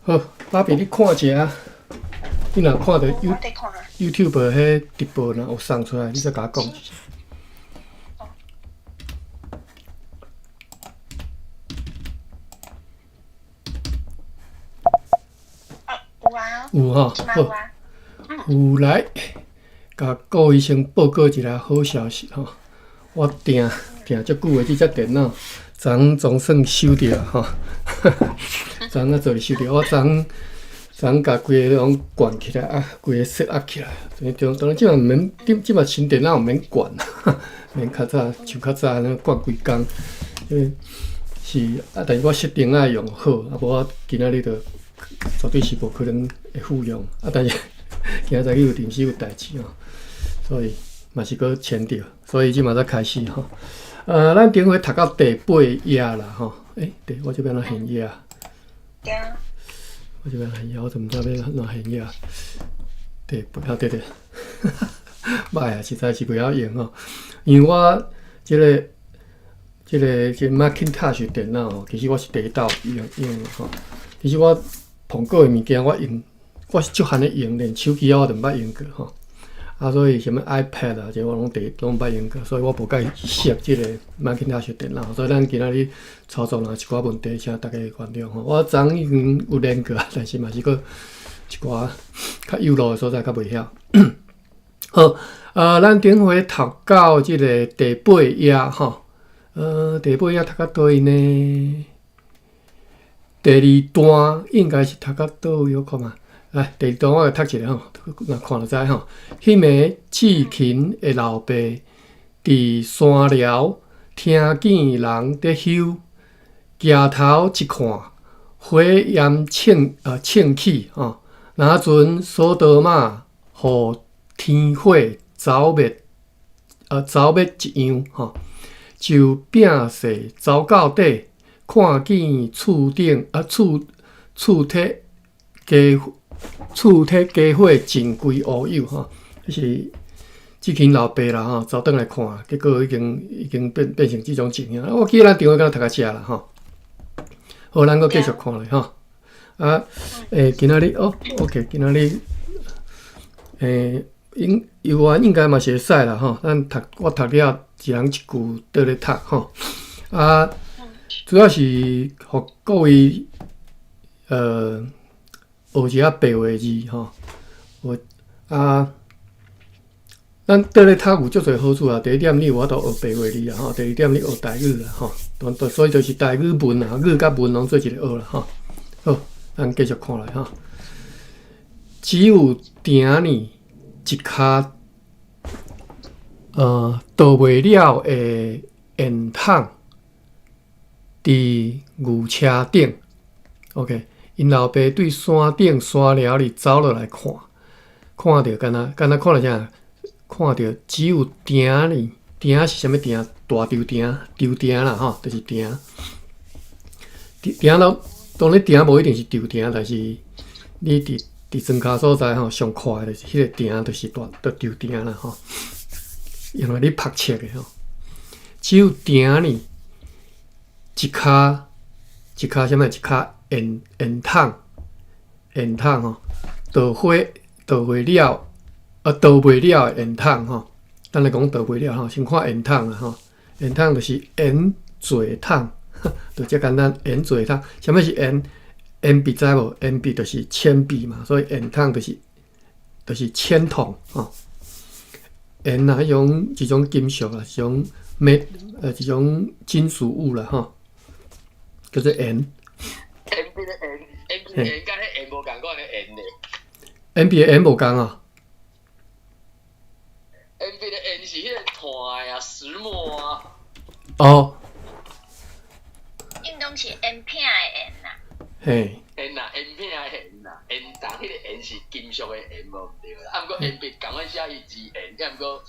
好，芭比，你看一下，你若看著 YouTube 彼直播若有送出來，你再共我講一下。有啊。有吼，好。有來，共各位先報告一个好消息吼，我訂訂足久的這隻電腦，昨昏總算收著吼。昨昏仔做哩收著，我昨昏昨昏共規个攏灌起來啊，規個 set up 起來。當然這馬毋免，這馬新電腦毋免灌，免較早像較早按呢灌規工。因為是啊，但是我設定愛用好，啊無我今仔日就絕對是無可能會復用。啊，但是今仔早起有臨時有代誌吼，所以嘛是閣簽著，所以這馬才開始吼。咱頂回讀到第八頁啦吼。欸，對，我這邊按怎現頁？對啊。我這邊現頁，我怎毋知欲按怎現頁？第八，啊對對，歹啊，實在是袂曉用吼。因為我這个、這个、這个 Macintosh 電腦吼，其實我是第一道用用的吼。其實我蘋果的物件我用，我是足罕咧用，連手機仔我都毋捌用過吼。啊，所以啥物 iPad 啊，這我攏第攏毋捌用過，所以我無介熟這个 Macintosh 電腦。所以咱今仔日操作若一寡問題，請大家原諒吼。我昨昏已經有練過，但是嘛是閣一寡較幼路的所在較袂曉。好，咱頂回讀到這个第八頁吼，第八頁讀到佗位呢？第二段應該是讀到佗位，我看覓。來，第二段我來讀一下吼，若看就知吼。彼暝志勤的老爸佇山寮聽見人佇休，抬頭一看，火焰衝起吼，若陣索多瑪予天火走滅一樣吼，就摒勢走到底，看見厝頂啊厝厝體家。厝體家火盡歸烏有吼，彼是志勤老爸啦吼，走轉來看，結果已經已經變變成這種情形。我記得咱頂回敢讀到遮啦吼。好，咱閣繼續看落吼。啊，今仔日哦，OK，今仔日應猶原應該嘛是會使啦吼。咱讀我讀了，一人一句倒咧讀吼。啊，主要是予各位學一下白話字吼，學啊，咱倒咧讀有足濟好處啊。第一點，你有法度學白話字啊吼；第二點，你學台語啦吼。所以就是台語文啊，語佮文攏做一个學啦吼。好，咱繼續看落吼。只有埕呢一跤，倒袂了的煙筒，佇牛車頂。OK。𪜶老爸對山頂山寮裡走落來看，看著敢若敢若看著啥？看著只有埕呢，埕是啥物埕？大稻埕，稻埕啦吼，就是埕。埕咯，當然埕無一定是稻埕，但是你佇佇莊跤所在吼，上快的就是彼个埕，就是大稻埕啦吼。用來咧曝粟的吼，只有埕呢，一跤一跤啥物？一跤。煙煙筒，煙筒吼，著火著袂了，啊，著袂了的煙筒吼。咱來講著袂了吼，先看煙筒啦吼。煙筒就是煙做筒，就遮簡單。煙做筒，啥物是煙？鉛筆知無？鉛筆就是鉛筆嘛，所以煙筒就是鉛筒吼。鉛啊，彼種一種金屬啊，一種鎂一種金屬物啦吼，叫做鉛。鉛筆的鉛，鉛筆的鉛，佮彼鉛無仝款的鉛咧。鉛筆的鉛無仝啊。鉛筆的鉛是彼個炭的啊，石墨啊。哦。應當是鉛片的鉛啦。嘿。鉛啊，鉛片的鉛啦，鉛筒彼個鉛是金屬的鉛無毋對啦。啊，毋過鉛筆仝款寫伊字鉛，啊毋過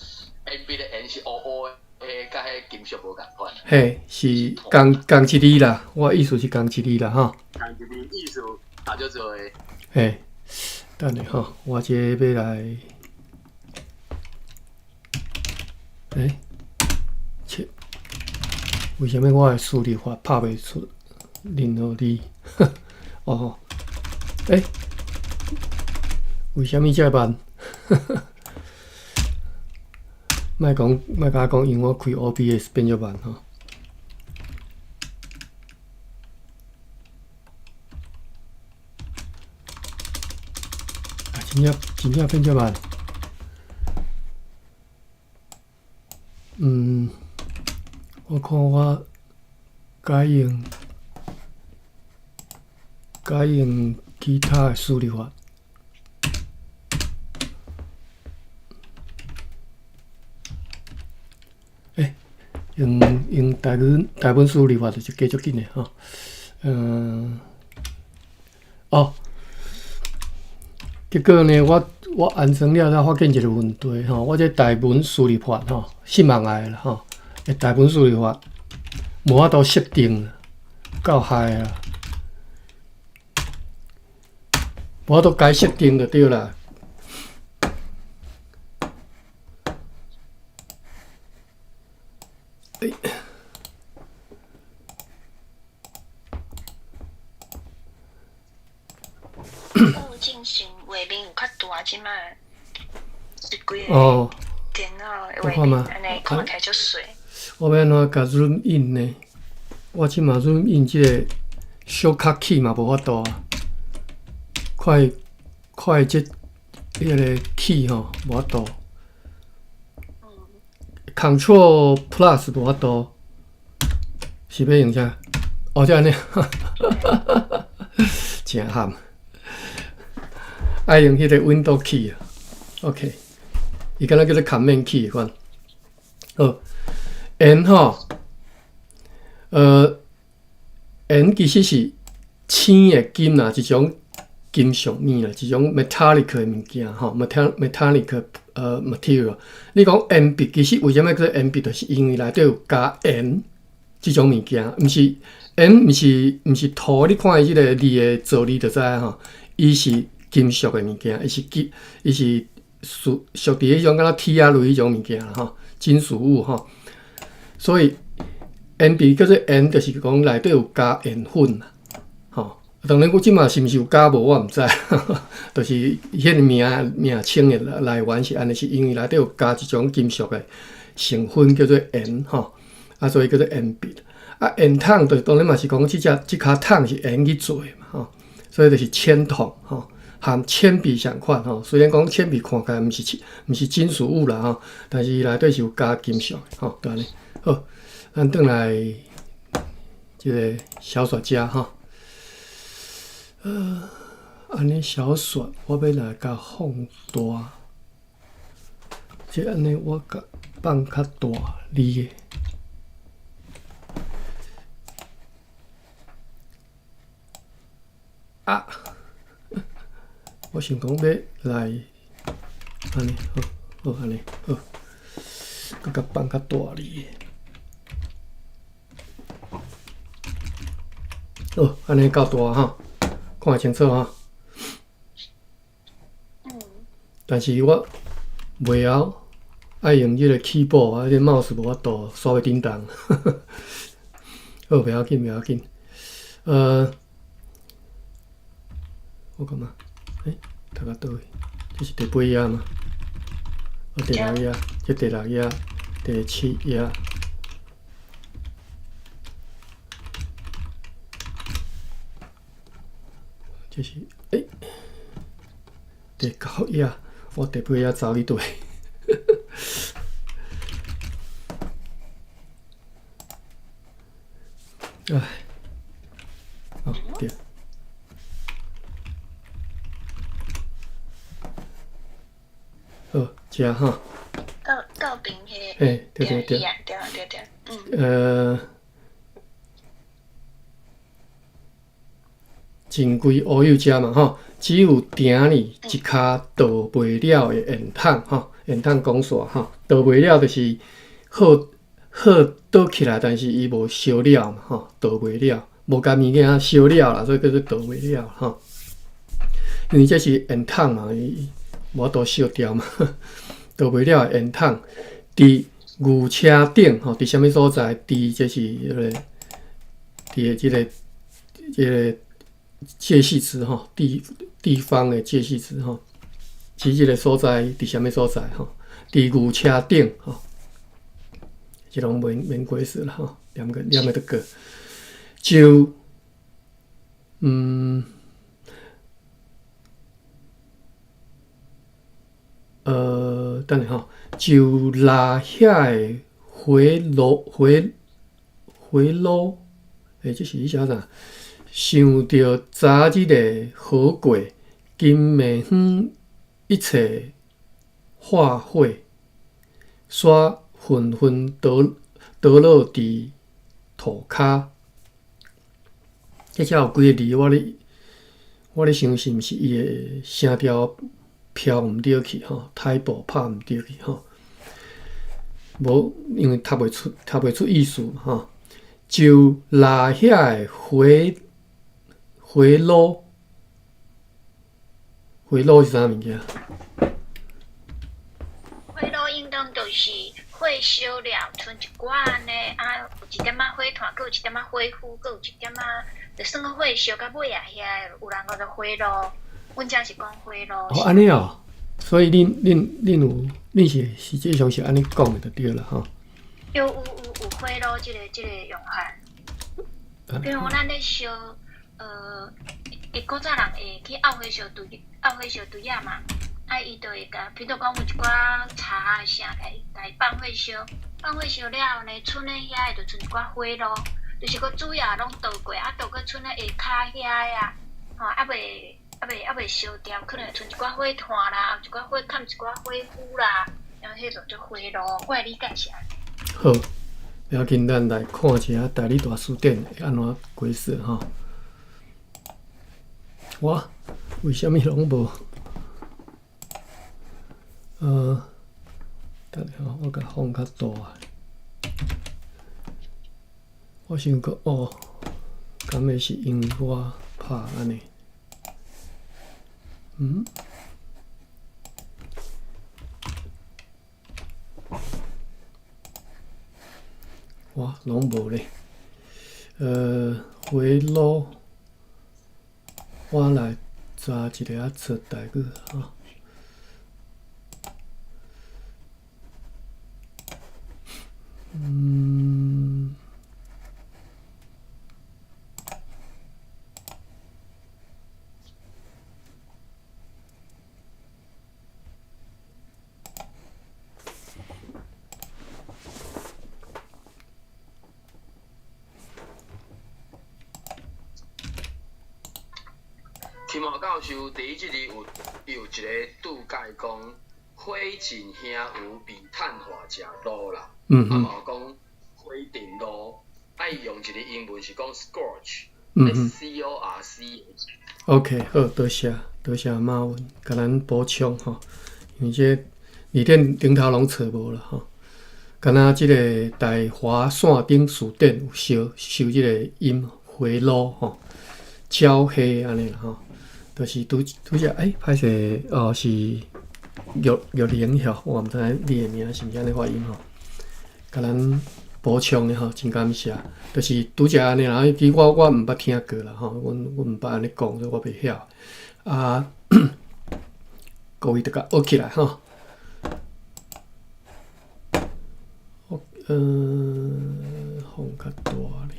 鉛筆的鉛是烏烏的。彼佮彼金屬無仝款。嘿，是仝仝一字啦，我意思是仝一字啦，吼。仝一字意思差足濟。嘿，等下吼，我這个欲來，欸，切，為啥物我的輸入法拍袂出任何字？哦。欸，為啥物遮慢？莫講，莫共我講，因為我開 OBS 變足慢吼。啊，真正真正變遮慢。我看我改用改用其他的輸入法。欸，用用台語台文輸入法就是加足緊的吼。哦，結果呢，我安裝了才發現一個問題吼，我這台文輸入法吼，失望來啦吼，台文輸入法無法度設定，夠害啊！無法度改設定就對啦。欸。我進行畫面有較大，這擺一規個電腦的畫面，按呢看起來足細。我欲按怎共 zoom in 呢？我這馬 zoom in 這個 shortcut key 嘛無法度啊。快快這彼个 key 吼無法度。Control Plus 無法度，是欲用啥？哦，這按呢，真慘。愛用彼個 Window key 啊，OK，伊敢若叫做 Command key 款。好，鉛吼，鉛其實是鉛的金啦，一種金屬物啦，一種 metallic 的物件吼，metallic material。你講鉛筆，其實為啥物叫做鉛筆？就是因為內底有加鉛這種物件，毋是鉛，毋是塗。你看伊這個字的造字就知影吼，伊是金屬的物件，伊是金，伊是屬屬佇彼種敢若鐵仔類彼種物件啦吼，金屬物吼。所以鉛筆叫做鉛，就是講內底有加鉛粉啦，吼。當然，我這馬是毋是有加無，我毋知，就是彼个名名稱的來源是按呢，是因為內底有加一種金屬的成分叫做鉛吼，啊，所以叫做鉛筆。啊，鉛筒就是當然嘛是講這隻這跤筒是鉛去做的嘛吼，所以就是鉛筒吼。含鉛筆相款吼，雖然講鉛筆看起來毋是金屬物啦吼，但是伊內底是有加金屬的吼，就按呢。好，咱轉來這个小說遮吼。按呢小說，我欲來共放大，這按呢我共放較大字的。啊！我想講欲來按呢，好，好按呢，好，閣共放較大字的。好，按呢夠大吼，看會清楚吼。但是我袂曉愛用這個 keyboard 啊，這 mouse 無法度，煞欲振動。好，袂要緊，袂要緊。我感覺，欸，讀到佗位？這是第八頁嗎？哦，第六頁，這第六頁，第七頁。這是欸，第九頁，我第八頁走去佗位？唉，哦，對。好，遮吼。到頂彼個。欸，對對對。對對對，嗯。真規烏有遮嘛吼，只有埕裡一跤倒袂了的鉛筒吼，鉛筒講煞吼，倒袂了就是好好倒起來，但是伊無燒了嘛吼，倒袂了，無共物件燒了啦，所以叫做倒袂了吼。因為這是鉛筒嘛，伊無法度燒掉嘛，倒袂了的鉛筒，佇牛車頂吼，佇啥物所在？佇這是彼個，佇這個這個。介系詞吼，地方的介系詞吼，指這个所在佇啥物所在吼？佇牛車頂吼，這攏免解釋啦吼，念個念個就過。就等下吼，就拉遐的火爐火火爐，這是伊寫啥？想著昨日的好過，金暝昏一切化火，煞紛紛倒落佇塗跤。這遮有幾个字，我咧想是毋是伊的聲調飄毋對去吼，typo 拍毋對去吼。無，因為讀袂出意思吼。就拉遐的火爐，火爐是啥物件？火爐應當就是火燒了，賰一寡按呢，啊，有一點仔火炭，閣有一點仔火灰，閣有一點仔，就算講火燒到尾仔遐，有人叫做火爐。阮遮是講火爐。哦，按呢哦，所以恁有，恁是實際上是按呢講的就對啦吼。有火爐這個用法。比如咱咧燒，伊古早人會去漚火燒堆，漚火燒堆仔嘛，啊，伊就會共，比如講有一寡柴仔啥，共伊放火燒，放火燒了後呢，賰咧遐的就賰一寡火爐，就是講主要攏倒過，啊，倒過賰咧下跤遐的啊，吼，猶未燒掉，可能會賰一寡火炭啦，一寡火崁一寡火灰啦，然後彼就做火爐，我的理解是按呢。好，不要緊，咱來看一下台語大辭典會按怎解釋吼。我為啥物攏無？等下吼，我共放較大。我想講哦，敢會是因為我拍按呢？嗯？哇，攏無咧。火爐，我來查一下仔出台語吼。天华教授佇這裡有一個注解講，火燼兄有被碳化食爐啦，啊嘛有講火燼爐，啊伊用一個英文是講 scorch，S C O R C H。 OK，好，多謝多謝馬文，共咱補充吼，因為這字典頂頭攏揣無啦吼，敢若這個大華線頂辭典有收收這個音火爐吼，焦黑按呢啦吼。就是拄拄才歹勢哦，是玉玉玲吼，我毋知影你的名是毋是按呢發音吼，共咱補充的吼，真感謝。就是拄才按呢啦，其實我毋捌聽過啦吼，阮毋捌按呢講，所以我袂曉。啊，各位著共學起來吼。放較大咧。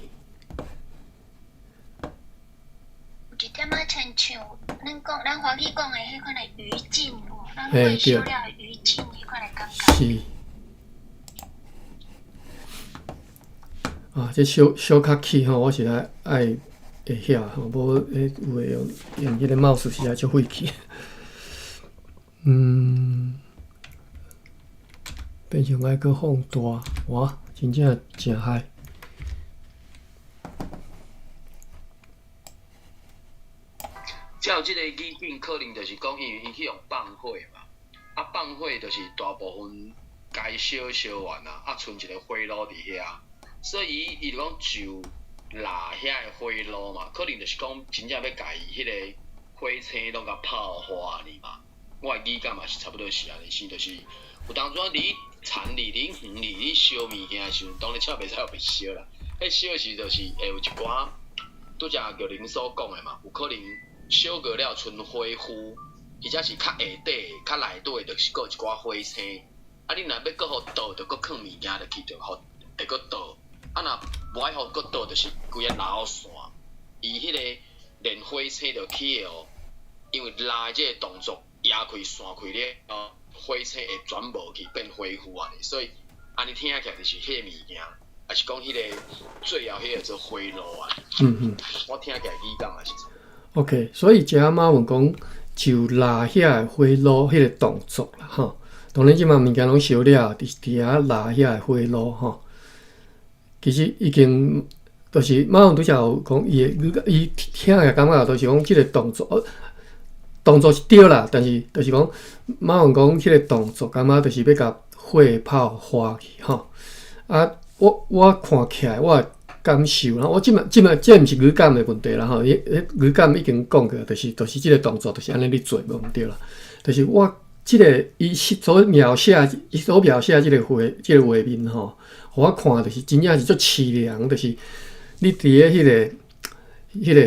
有一點仔親像咱講，咱華語講的彼款的餘燼有無？咱火燒了的餘燼，彼款的感覺。是。啊，這小小較氣吼，我實在愛會曉吼，無彼有的用彼個 mouse 實在足費氣。變成愛閣放大，哇，真正誠害。照這個語境，可能就是講，因為伊去用放火嘛，啊放火就是大部分該燒燒完啊，啊賰一個火爐佇遐，所以伊就講就拉遐的火爐嘛，可能就是講真正欲共伊彼個火星攏共泡化爾嘛。我的理解嘛是差不多是按呢，是就是有當陣你田裡、你園裡、你燒物件的時陣，當然車袂使予燒啦。彼燒的時就是會有一寡拄才玉玲所讲的嘛，有可能烧过了賰火灰，或者是较下底、较内底，就是阁有一寡火星。啊，你若欲阁予倒，就阁囥物件入去，就予会阁倒。啊，若无爱予阁倒，就是规个燃散。伊彼个连火星就起哦，因为燃的这个动作压开散开了，火星会全无去变火灰按呢，所以按呢听起来就是彼个物件，抑是讲彼个最后彼个做火炉啊。我听起来语感也是。 OK，所以遮马文讲就拉遐的火炉彼个动作啦，吼。當然，這馬物件攏燒了，佇佇遐拉遐的火爐吼。其實已經就是馬文拄才有講，伊的伊聽的感覺就是講這個動作，動作是對啦，但是就是講馬文講彼個動作，感覺就是欲共火炮化去吼。啊，我看起來我的感受啦，我這馬這馬這毋是語感的問題啦吼，伊語感已經講過，就是這個動作就是按呢咧做，無毋對啦。就是我。這個伊所描寫，伊所描寫這個畫，這個畫面吼，予我看就是真正是足淒涼，就是你佇咧彼個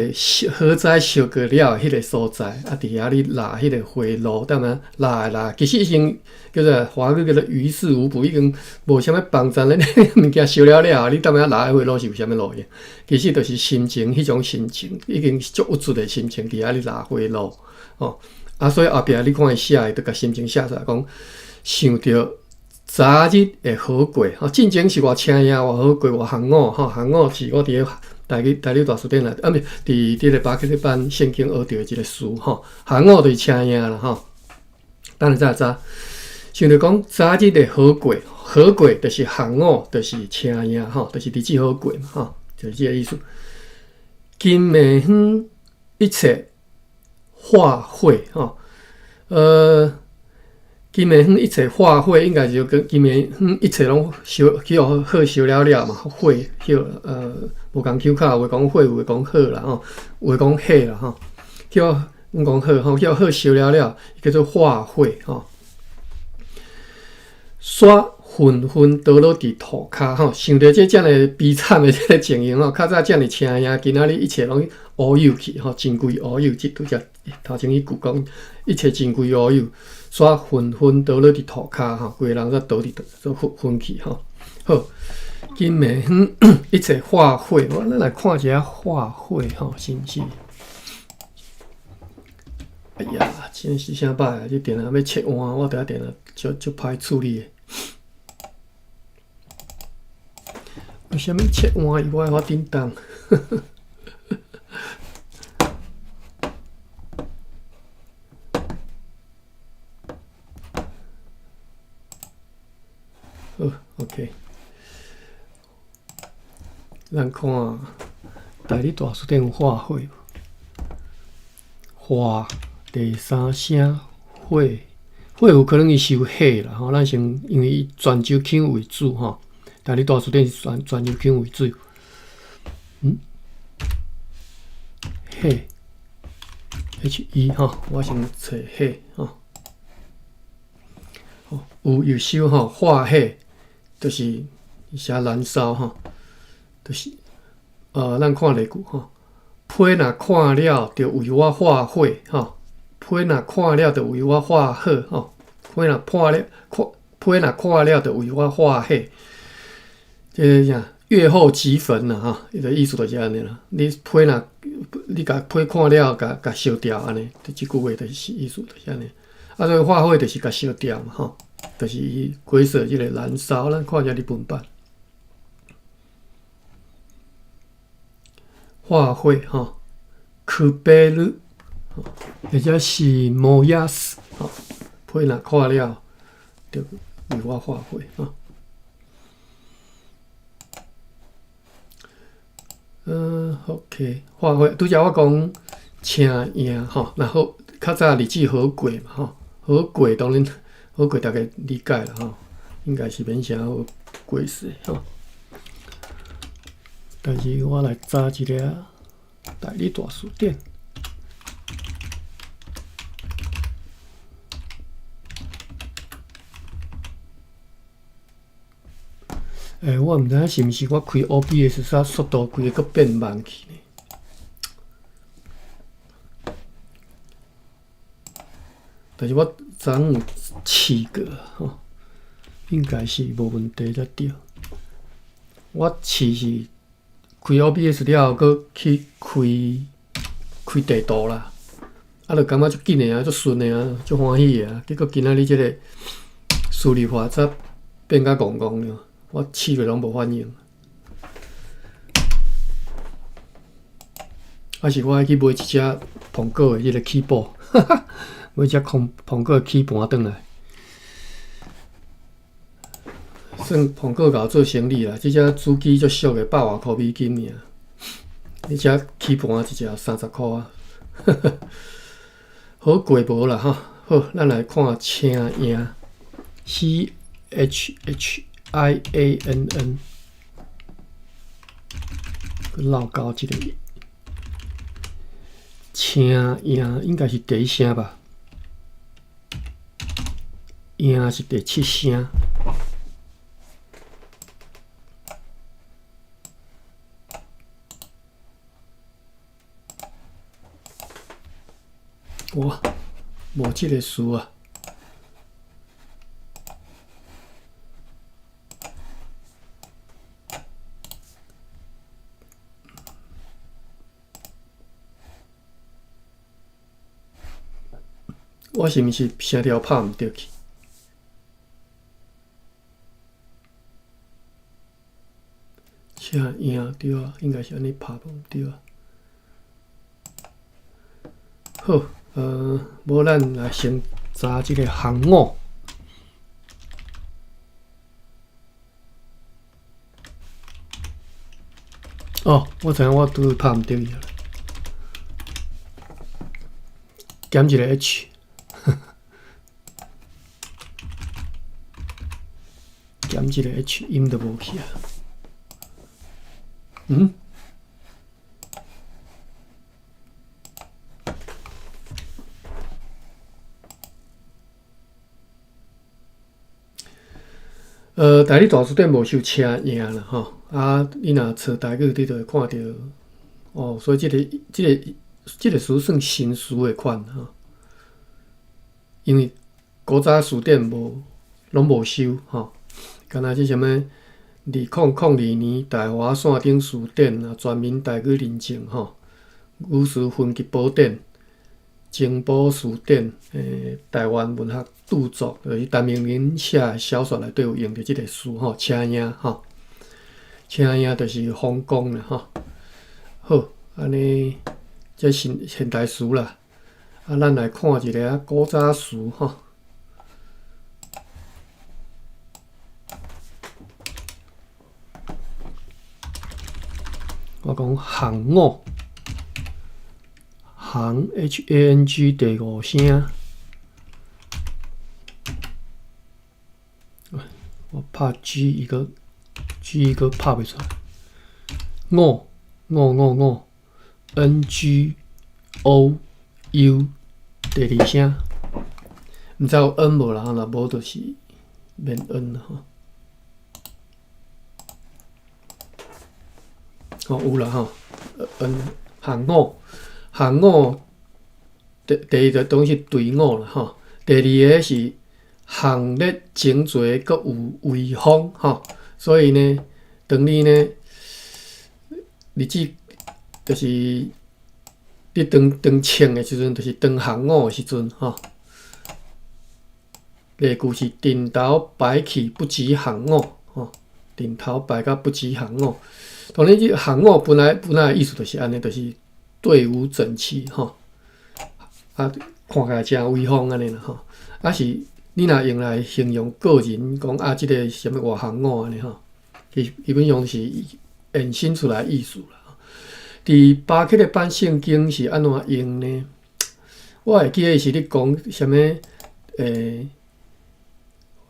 火災燒過了彼個所在，啊，佇遐咧拉彼個火爐，踮遐拉拉，其實已經叫做華語叫做於事無補，已經無啥物幫贊咧，物件燒了了後，你踮遐拉火爐是有啥物路用？其實就是心情，彼種心情已經是足鬱卒的心情，佇遐咧拉火爐，吼。啊，所以後壁你看伊寫的，就共心情寫出來，講想著昨日的好過，吼，進前是偌青影，偌好過，偌幸福，吼，幸福是我佇咧台語台語大辭典內，啊，毋是佇佇咧巴克禮班聖經學著的一個詞，吼，幸福就是青影啦，吼。等下再知，想著講昨日的好過，好過就是幸福，就是青影，吼，就是日子好過嘛，吼，就是這個意思。金暝昏一切化火吼，金暝昏一切化火，應該就跟金暝昏一切攏燒去予火燒了了嘛，火叫無仝口卡，有的講火，有的講火啦吼，有的講火啦吼，叫阮講火吼，叫火燒了了，叫做化火吼。煞紛紛倒落佇塗跤吼，想著這遮爾悲慘的這个情形吼，較早遮爾青影，今仔日一切攏烏有去吼，真規烏有，這拄才頭前彼句講，一切真規烏有，煞紛紛倒落佇塗跤吼，規个人煞倒佇做昏昏去吼。好，金暝昏一切化火，我咱來看一下化火吼，是毋是？哎呀，真是啥歹啊！這電腦欲切換，我佇遐電腦足足歹處理的。為啥物切換伊我會發叮當？好，OK。咱看台語大辭典有化火無？化第三聲火，火有可能伊是有火啦吼。咱先因為以泉州腔為主吼。台語大辭典是泉泉州腔為主。嗯，火，H E 吼，我先揣火吼。好，有有燒吼，化火就是寫燃燒吼，就是咱看例句吼，批若看了就為我化火吼，批若看了就為我化火吼，批若破了看，批若看了就為我化火。這個啥？閱後即焚啦，吼，伊個意思就是按呢啦。你批若，你共批看了，共共燒掉按呢，這句話就是意思就是按呢。啊，所以化火就是共燒掉嘛，吼，就是伊解說這個燃燒。咱看一下日本版，化火吼，くべる，或者是燃やす，吼，批若看了，就為我化火，吼。OK，化火，拄才我講青影吼，然後較早日子好過嘛吼，好過當然好過，大家理解啦吼，應該是免啥好解釋吼。但是我來查一下台語大辭典。欸，我毋知影是毋是我開 OBS 煞速度規个閣變慢去呢？但是我昨昏有試過吼，應該是無問題才對。我試是開 OBS 了後，閣去開開地圖啦，啊，就感覺足緊的啊，足順的啊，足歡喜的啊。結果今仔日這個輸入法則變甲戇戇了，我試過攏無反應。還是我愛去買一隻蘋果的彼個 keyboard，買一隻空蘋果的鍵盤轉來。算蘋果共我做生理啦，這隻主機足俗的，百外箍美金爾。彼隻鍵盤一隻30箍啊，好過無啦吼。好，咱來看車影，C H H I A N N，閣漏交一個。車影應該是第一聲吧？影是第七聲。哇，無這個詞啊！我是毋是聲調拍毋著去？車影對啊，應該是按呢拍無毋對啊。好，無咱來先查這個行五。哦，我知影我拄拍毋著伊啊，減一個 H。減一個 H 音就無去啊。嗯？台語大辭典無收車影啦，吼啊！你若查台語，你就會看著哦。所以這個詞算新詞的款吼，因為古早辭典無攏無收吼，敢若這啥物2002年大華線頂辭典啊，全民台語認證吼，語詞分級寶典、情報辭典、台灣文學著作，就是陳明仁寫的小說內底有用著這個詞吼，車影吼，車影就是風光啦吼。好，按呢，這是現代詞啦。啊，咱來看一下古早詞吼。我講行五，行 H A N G 第五聲。我拍 G 一個，G 一個拍袂出來。五五五五 N G O U 第二聲，毋知有 N 無啦？若無就是免 N 啦吼。哦，有啦吼，N 行五，行五第一個當然是隊伍啦吼，第二個是行列整齊，閣有威風吼，所以呢，當你呢日子就是你當當穿的時陣，就是當行伍的時陣吼。例句是陣頭擺起不及行伍吼，陣頭擺甲不及行伍。當然，這行伍本來的意思就是按呢，就是隊伍整齊吼，啊，看起來誠威風按呢啦吼。啊是，你若用來形容個人，講啊，這個啥物外行伍按呢吼，基基本上是延伸出來意思啦。佇巴克的版聖經是按怎用呢？我會記得是咧講啥物，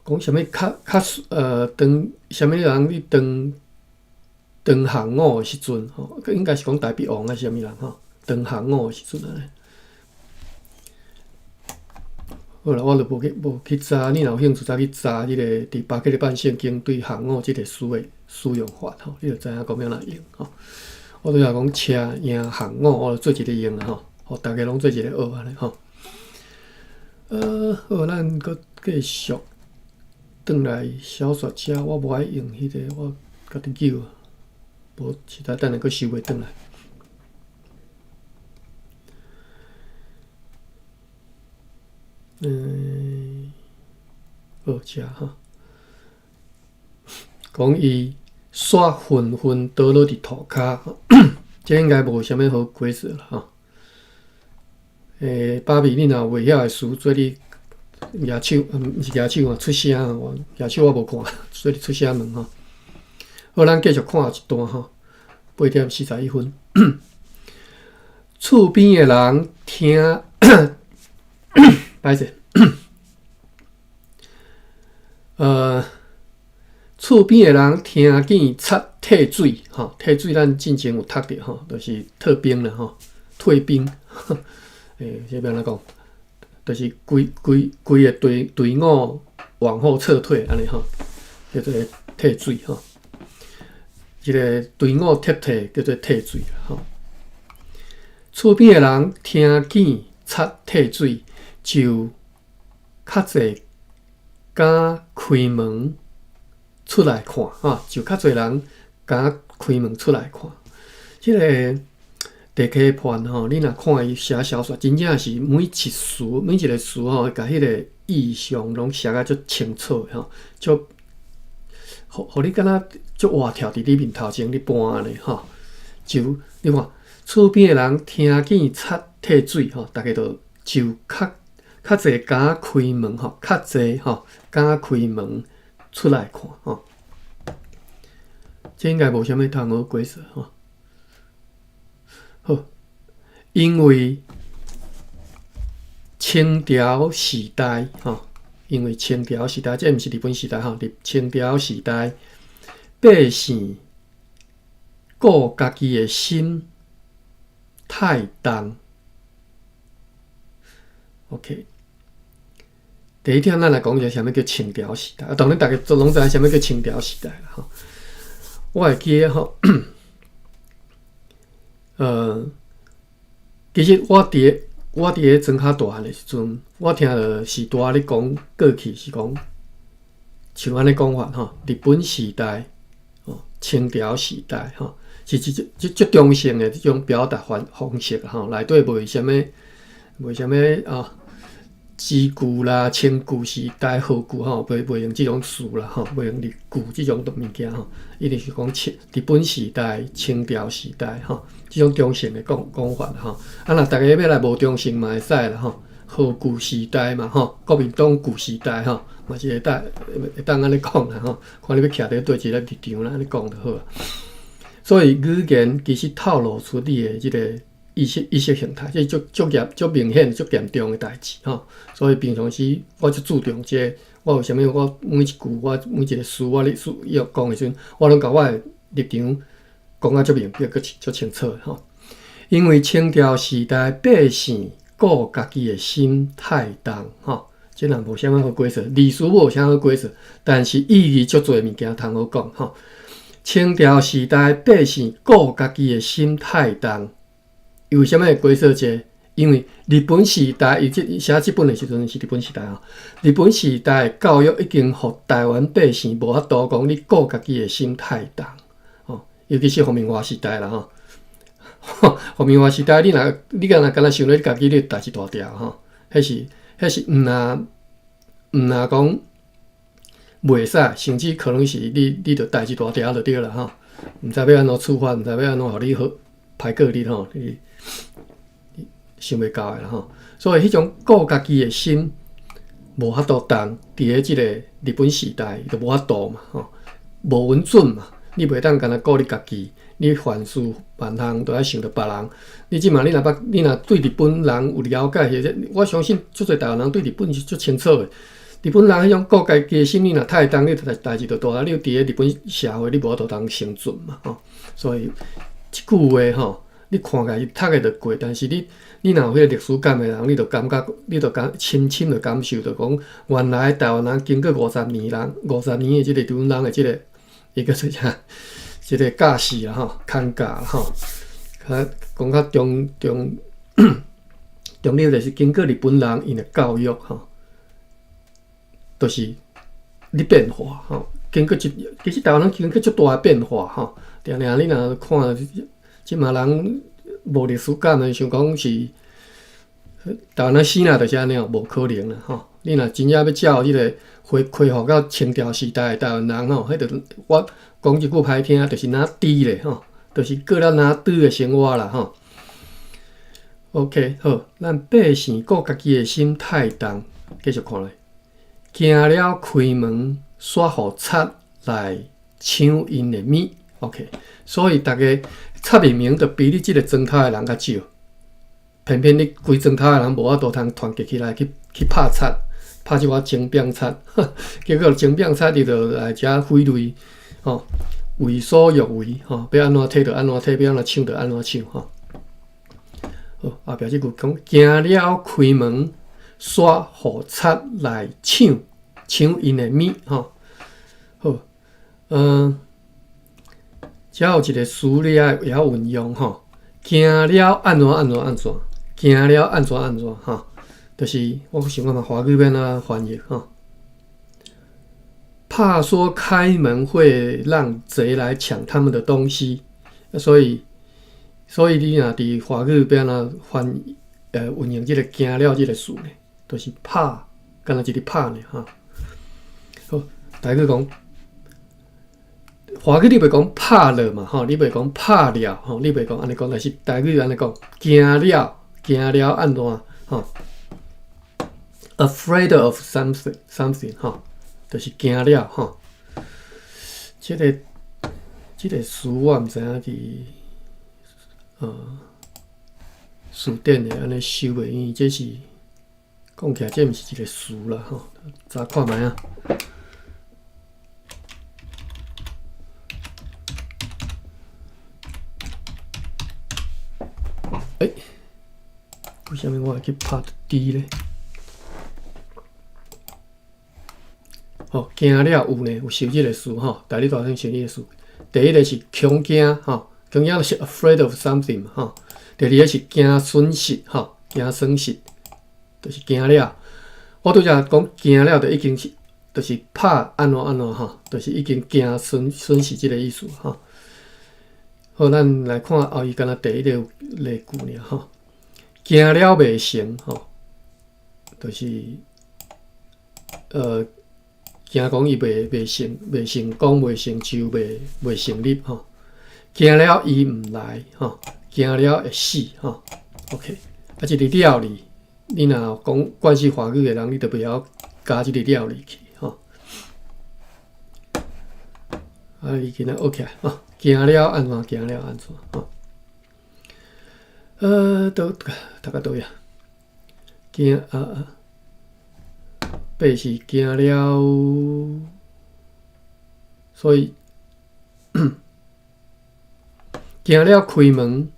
講啥物較較當啥物人咧當當行伍的時陣吼，應該是講大衛王還是啥物人吼？當行伍的時陣按呢。好啦，我就無去查，你若有興趣，再去查彼個佇巴克的版聖經對行伍這個詞的使用法吼，你就知影講欲按怎用吼。我拄才講車影行伍，我就做一個用啦吼，予逐家攏做一個學按呢吼。好，咱閣繼續轉來小說遮，我無愛用彼個，我家己揪，無實在等下閣收袂轉來。好，遮吼，講伊煞紛紛倒落佇塗跤，這應該無啥物好解釋啦吼。芭比，你若有袂曉的詞，做你舉手，毋是舉手啊，出聲，我舉手我無看，做你出聲問吼。好，咱繼續看一段吼，8點41分。厝邊的人聽，歹勢，厝邊的人聽見賊退水，吼，退水咱進前有讀著吼，就是退兵啦吼，退兵。這欲按怎講？就是規規規个隊隊伍往後撤退，按呢吼，叫做退水吼。這个隊伍撤退叫做退水吼。厝邊的人聽見賊退水，就較濟敢開門出來看，吼，就較濟人敢開門出來看。這个地溪畔吼，你若看伊寫小說，真正是每一詞每一个詞吼，共彼个意象攏寫甲足清楚吼，足，予予你敢若足活跳佇你面頭前咧搬按呢吼。就你看，厝邊的人聽見賊退水吼，逐家就就較較濟敢開門吼，較濟吼敢開門出來看吼。這應該無啥物通好解釋吼。好，因為清朝時代，吼，因為清朝時代，這毋是日本時代，吼，佇清朝時代，百姓顧家己的心太重。OK，第一點，咱來講一下啥物叫清朝時代。啊，當然，逐家都攏知影啥物叫清朝時代啦，吼。我會記得吼。其實我佇咧莊較大漢的時陣，我聽著序大咧講過去是講像按呢講法吼，日本時代、吼清朝時代吼，是這這足中性的這種表達方方式吼，內底無啥物無啥物啊，字句啦、清句時代、何句吼，袂袂用這種詞啦吼，袂用日句這種物件吼，一定是講清日本時代、清朝時代吼，這種中性的講講法吼。啊，若逐家欲來無中性嘛會使啦吼，何句時代嘛吼，國民黨舊時代吼，嘛是會當會當按呢講啦吼，看你欲徛佇佗一个立場啦，按呢講就好啊。所以語言其實透露出你的這个意識意識形態，這足足嚴足明顯、足嚴重的代誌吼。所以平常時我足注重這個，我為啥物我每一句我每一个詞我咧需要講的時陣，我攏共我的立場講甲足明白、閣足清楚的吼。因為清朝時代百姓顧家己的心太重吼，這人無啥物好解釋，歷史無啥好解釋，但是意義足濟物件通好講吼。清朝時代百姓顧家己的心太重。為啥物會解說這個？因為日本時代，伊這寫這本的時陣是日本時代吼。日本時代的教育已經予台灣百姓無法度講你顧家己的心太重吼，尤其是皇民化時代啦吼。皇民化時代，你若你敢若敢若想咧，你家己咧代誌大條吼。彼是彼是毋若毋若講袂使，甚至可能是你你著代誌大條就對啦吼。毋知欲按怎處罰，毋知欲按怎予你好歹過日吼。你想袂到的啦吼，所以彼種顧家己的心無法度重，佇咧這個日本時代就無法度嘛吼，無允准嘛，你袂當干焦顧你家己，你凡事萬項都愛想著別人。你這馬你若捌，你若對日本人有了解，或者我相信足濟台灣人對日本是足清楚的。日本人彼種顧家己的心，你若太重，你代代誌就大啊！你佇咧日本社會，你無法度通生存嘛吼。所以這句話吼。你看起來伊讀的就過，但是你你若有彼个歷史感的人，你就感覺，你就感深深就感受著講，原來台灣人經過五十年人五十年的這个日本人的這个，伊叫做啥？這个教示啦吼，牽教啦吼，較講較中中重點就是經過日本人𪜶的教育吼，就是咧變化吼。經過一，其實台灣人經過足大的變化吼。定定你若看，這馬人無歷史感的，想講是台灣人死啦，就是按呢，無可能啦吼。你若真正欲照這个恢復到清朝時代的台灣人吼，彼就我講一句歹聽，就是若豬咧吼，就是過了若豬的生活啦吼。OK，好，咱百姓顧家己的心太重，繼續看落，驚了開門，煞予賊來搶𪜶的物。OK，所以逐家賊明明就比你這个莊頭的人較少，偏偏你規莊頭的人無法度通團結起來去拍賊，拍這寡精兵賊，結果精兵賊伊就來遮揮淚，吼，為所欲為，吼，欲按怎提就按怎提，欲按怎搶就按怎搶，吼。好，後壁這句講，驚了開門，煞予賊來搶，搶𪜶的物，吼。好，遮有一个詞你愛會曉運用吼，驚了按怎按怎按怎，驚了按怎按怎吼，就是我想看覓華語欲按怎翻譯吼。怕說開門會讓賊來搶他們的東西，所以你若佇華語欲按怎翻運用這个驚了這个詞呢，就是怕，敢若一直拍爾吼。好，台語講。華語你袂講怕了嘛，吼，你袂講怕了，吼，你袂講按呢講，但是台語按呢講，驚了，驚了按怎，吼，afraid of something something，吼，就是驚了，吼。這个詞我毋知影佇詞典會按呢收袂，因為這是講起來這毋是一个詞啦，吼，查看覓啊。欸，為啥物我會去拍豬咧？吼，驚了有呢，有收這个詞吼，台語大聲收這个詞。第一个是恐驚吼，恐驚就是 afraid of something 吼。第二个是驚損失吼，驚損失，就是驚了。我拄才講驚了，就已經是，就是怕按怎按怎吼，就是已經驚損失這个意思吼。好，咱來看後伊敢若第一个例句爾吼，驚了袂成吼，就是驚講伊袂成功、袂成就、袂成立吼。驚了伊毋來吼，驚了會死吼。OK，啊，這個了字，你若講慣勢華語的人，你就袂曉加這個了字去吼。啊，伊今仔學起來吼。驚了按怎？驚了按怎？吼，都讀到佗位啊？驚啊啊！八是驚了，所以驚了開門，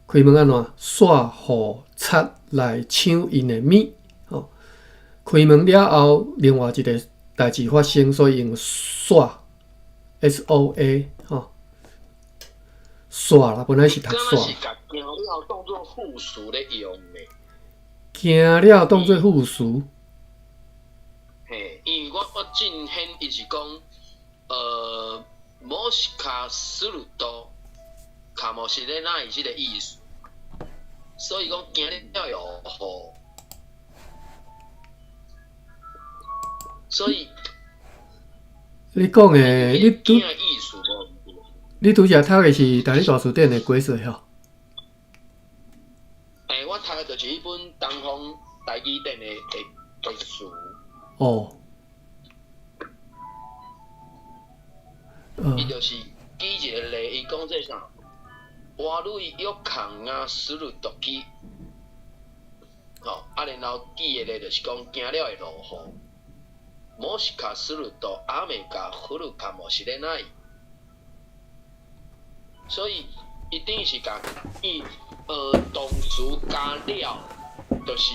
開門按怎？煞予賊來搶𪜶的物。吼，開門了後，另外一个代誌發生，所以用煞，S O A，吼。煞啦，本來是讀煞。是共驚了當做副詞咧用的。驚了當做副詞。嘿，因為我進顯伊是講，もしかすると，かもしれない這個意思。所以講驚了落雨。所以你講的，你拄意思無？你拄才讀的是台語大辭典的解說吼？欸，我讀的就是彼本東方台語典的詞。哦。伊就是舉一个例，伊講這啥？悪い予感がする時，吼，啊，然後舉的例就是講驚了會落雨。もしかすると雨が降るかもしれない。所以，伊等於是共伊動詞加了，就是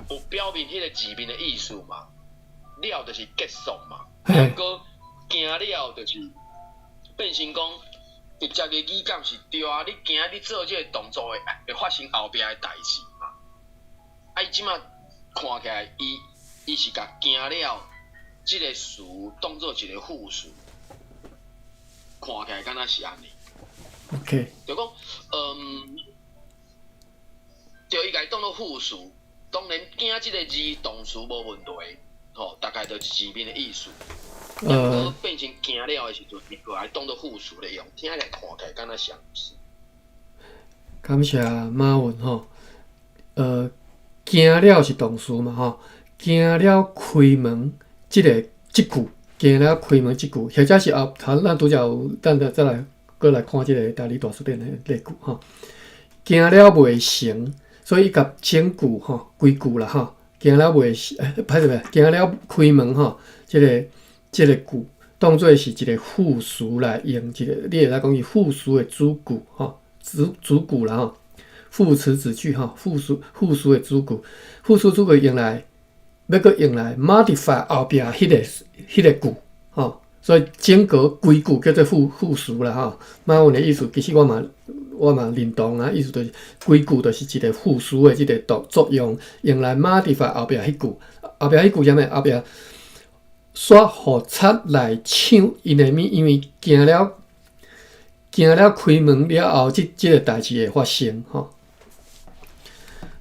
有表面彼个字面的意思嘛。了就是結束嘛。毋過驚了就是變成講直接的語感是對啊，你驚你做這个動作會發生後壁的代誌嘛。啊，伊這馬看起來，伊伊是共驚了，這个詞當做一个副詞，看起來敢若是按呢。 OK。就講，對，伊共伊當做副詞，當然驚這个字動詞無問題，吼，大概就是字面的意思。變成驚了的時陣，伊閣愛當做副詞來用，聽起來看起來敢若像是。感謝馬雲吼，驚了是動詞嘛吼，驚了開門這个這句，驚了開門這句，或者是後頭咱拄才有，等下再來閣來看這个台語大辭典的例句吼。驚了袂成，所以伊共整句吼，規句啦吼，驚了袂成，歹勢袂，驚了開門吼，這個句當做是一個副詞來用，一個你會使講是副詞的主句吼。主主句啦吼，副詞子句吼，副詞的主句，副詞主句用來欲閣用來 modify 後壁彼个句吼，所以整個規句叫做副詞啦吼。馬雲的意思，其實我嘛認同啊，意思就是規句就是一個副詞的這个作用，用來 modify 後壁彼句，後壁彼句啥物？後壁煞予賊來搶𪜶的物，因為驚了。驚了開門了後，這個代誌會發生吼。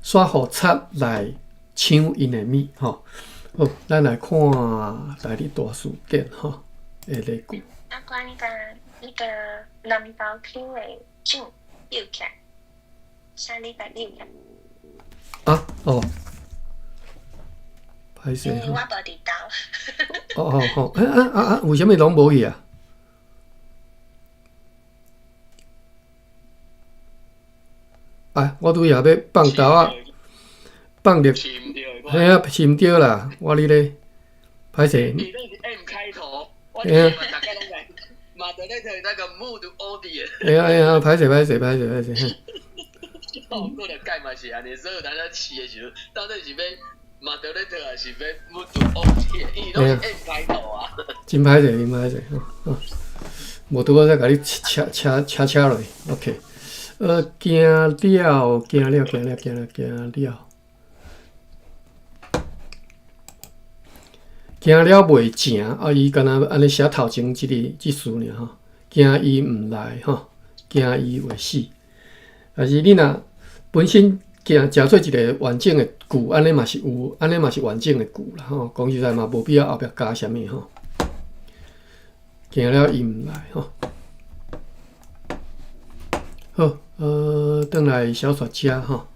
煞予賊來搶𪜶的物吼。好，咱來看台語大辭典吼的例句。阿關，你共南投區的獎丟起來，啥禮拜丟起來？啊哦，歹勢我無佇兜。哦哦哦，欸啊啊啊！為啥物攏無去啊？啊！我拄也欲放豆仔，放入，嘿啊，是毋對啦！我你咧，歹勢。你那是 M 開頭，我大概攏來，馬德內特那個 mood audio。哎呀哎呀，歹勢歹勢歹勢歹勢。哦，過來改嘛是按呢，所有咱咧試的時陣，到底是欲馬德內特還是欲 mood audio？伊攏是 M 開頭啊。真歹勢，真歹勢，吼！無拄好再共你車車車車落去，OK。驚了，驚了，驚了，驚了，驚了，驚了袂成啊！伊敢若按呢寫頭前這个這詞爾吼，驚伊毋來吼，驚伊會死。但是你若本身驚誠做一個完整的句，按呢嘛是有，按呢嘛是完整的句啦吼。講實在嘛，無必要後壁加啥物吼。驚了伊毋來吼。好，轉來小說家吼，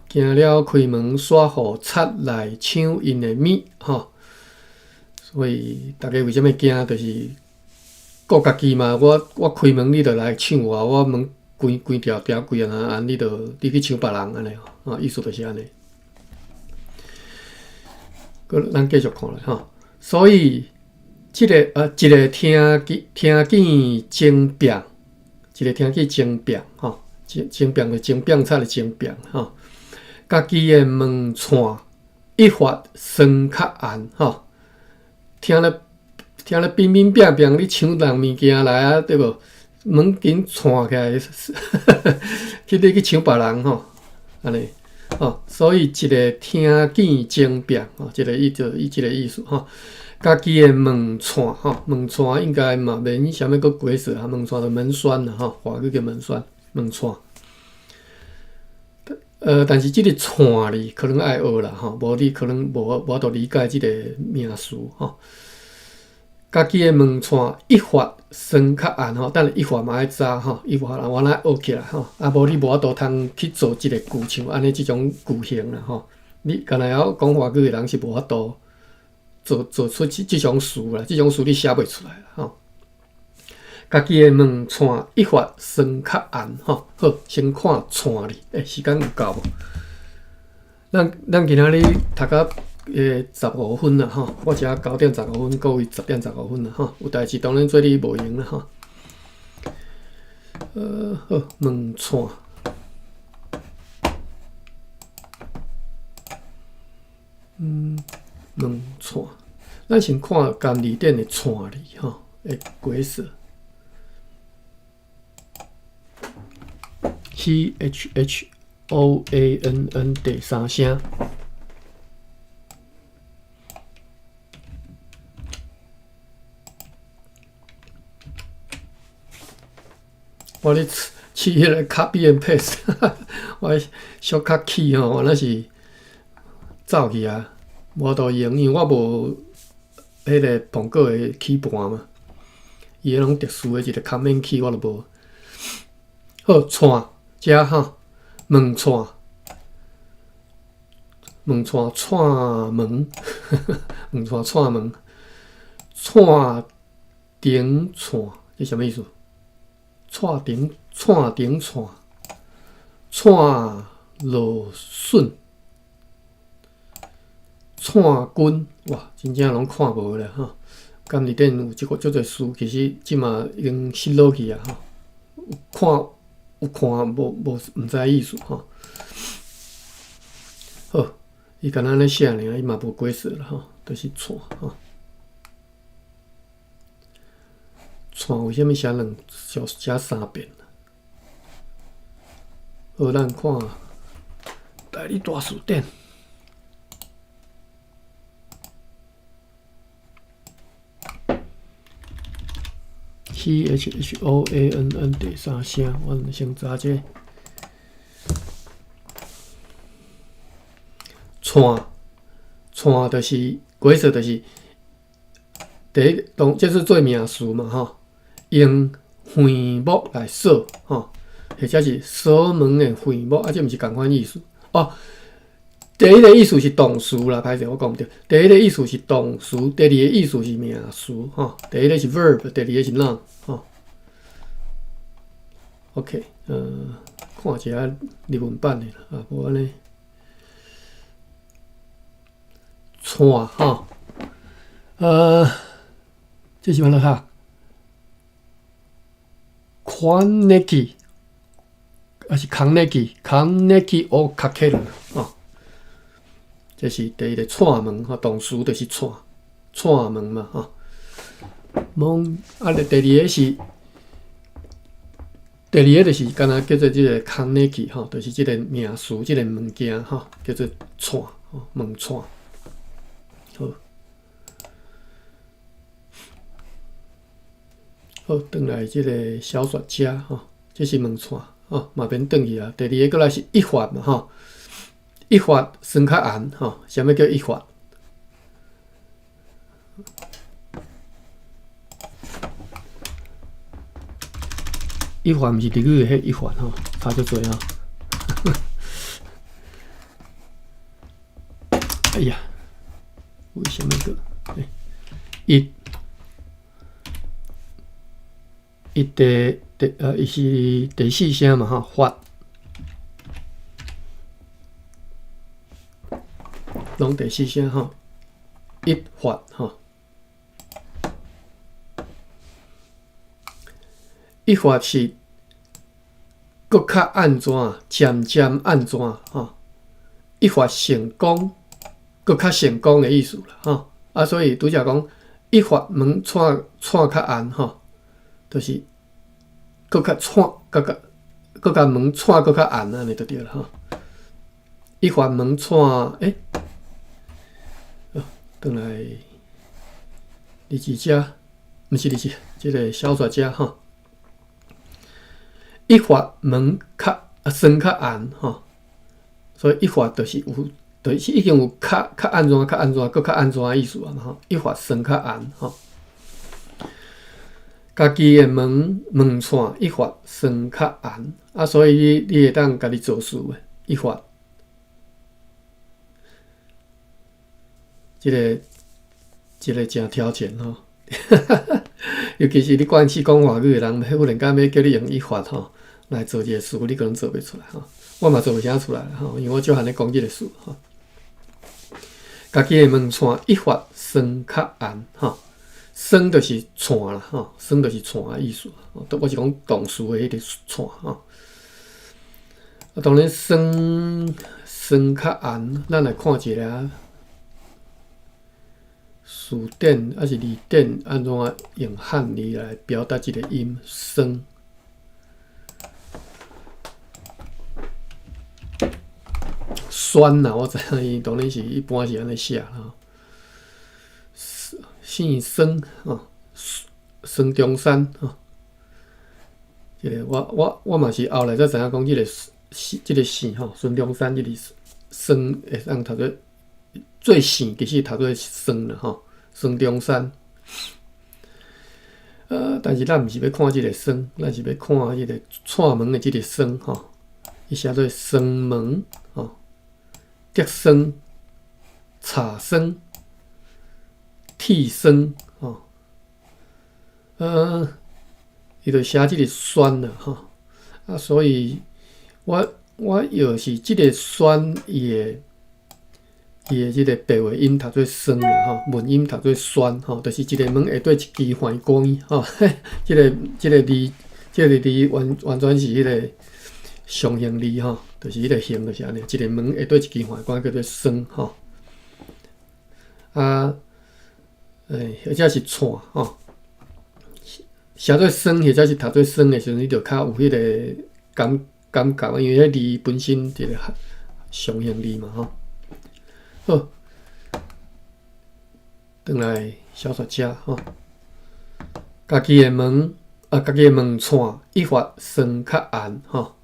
驚了開門，煞予賊來搶𪜶的物吼，所以逐家為啥物驚？就是顧家己嘛。我開門，你就來搶我；我門關關牢牢關啊，按你就你去搶別人按呢，吼，意思就是按呢。閣咱繼續看咧吼，所以。這个一个聽見爭辯，一个聽見爭辯吼，爭辯就爭辯賊的爭辯吼，家己的門掣一發酸較絚吼，聽咧乒乒乓乓，你搶人物件來啊，對無？門緊掣起來，去你去搶別人吼，按呢吼，所以一个聽見爭辯吼，這个伊就伊這个意思吼。家己的門掣吼，門掣應該嘛免啥物閣解釋啊，門掣就門栓啦吼，華語叫門栓、門掣。但是這个掣字可能愛學啦吼，無你可能無法度理解這個名詞吼。家己的門掣一發酸較絚吼，等下一發嘛愛查吼，一發人原來學起來吼，啊無你無法度通去做這個句像按呢這種句型啦吼。你敢若會曉講華語的人是無法度。做出這種詞啦，這種詞你寫袂出來啦吼。家己的門掣一發酸較絚吼，好，先看掣字，欸，時間有夠無？咱今仔日讀到15分啦吼，我遮9點15分，各位10點15分啦吼，有代誌當然做你無閒啦吼。好，門掣。門掣，咱先看監字典的掣字吼，的解釋。C H H O A N N 第三聲。我咧試彼个 copy and paste，我小可氣吼，我若是走去啊，無法度用，因為我無彼个蘋果的鍵盤嘛，伊彼種特殊的一个 command key 我都無。好，串遮吼，門串，門串串門，門串串門，串頂串，這啥物意思？串頂串頂串，串落筍，串根，哇，真正攏看無咧吼。敢內底有這個足濟詞，其實這馬已經失落去啊吼。有看有看無無毋知意思吼。好，伊敢若按呢寫爾，伊嘛無解釋啦吼，就是串吼。串為啥物寫兩寫三遍？好，咱看台語大辭典。C H H O A N N 第三聲，阮先查這個。串串就是解釋，就是第一，當這是做名詞嘛吼，用橫木來鎖吼，或者是鎖門的橫木，啊，這毋是仝款意思哦。第一个意思是動詞啦，歹勢我講毋對。第一个意思是動詞，第二個意思是名詞吼。第一个是 verb，第二个是 noun 吼。OK，看一下日文版的啦，啊，無按呢串吼，這是按怎讀？還ネキ，還是扛ネキ？扛ネキをかける吼。這是第一个串門吼，動詞就是串串門嘛吼。門啊，第二个是第二个就是敢若叫做這个空ネキ吼，就是這个名詞，這个物件吼，叫做串吼，門串。好，好，轉來這个小說家吼，這是門串吼，嘛免轉去啊。第二个閣來是一發嘛吼。一發酸較絚吼，啥物叫一發？一發毋是日語的彼一發吼，差足濟吼。哎呀，為啥物個？一，一第第伊是第四聲嘛吼，發。攏第四聲吼，一發吼，一發是閣較按怎，漸漸按怎吼，一發成功，閣較成功的意思啦吼。啊，所以拄才講一發門串串較絚吼，就是閣較串，閣較閣較門串閣較絚按呢就對啦吼。一發門串，欸。轉來日誌遮，毋是日誌，這个小說遮吼。一發門較啊酸較絚吼，所以一發就是有，就是已經有較較按怎較按怎，閣較按怎的意思啊嘛吼。一發酸較絚吼，家己的門門串一發酸較絚啊，所以你你會當家己做詞的一發。這个這个誠挑戰吼，尤其是你慣勢講外語的人，忽然間欲叫你用一發吼來做一个詞，你可能做袂出來吼。我嘛做袂啥出來吼，因為我少漢咧講這个詞吼。家己的門串一發酸較絚吼，酸就是串啦吼，酸就是串的意思。我是講動詞的彼个串吼。啊，當然酸酸較絚，咱來看一下。詞典抑是字典，按怎用漢字來表達這个音酸？孙啦，我知影伊當然是一般是按呢寫吼。姓孫吼，孫中山吼。這个我嘛是後來才知影講，這个姓吼，孫中山這个孫會當讀做做姓，其實讀做孫啦吼，孫中山。但是咱毋是欲看這个孫，咱是欲看這个串門的這个孫吼，伊寫做雙門吼，竹孫、柴孫、鐵孫吼，伊就寫這个酸啦吼，啊，所以我藥是這个酸伊的這個白話音讀做酸啦吼，文音讀做酸吼，就是一个門下底一支橫杆吼，這個字完全是彼个象形字吼，就是彼个形就是按呢，一个門下底一支橫杆叫做酸吼，啊，或者是串吼。寫做酸或者是讀做酸的時陣，你就較有彼個感覺，因為彼字本身一個象形字嘛吼。好，轉來小說遮吼，家己的門啊，家己的門串一發酸較暗吼，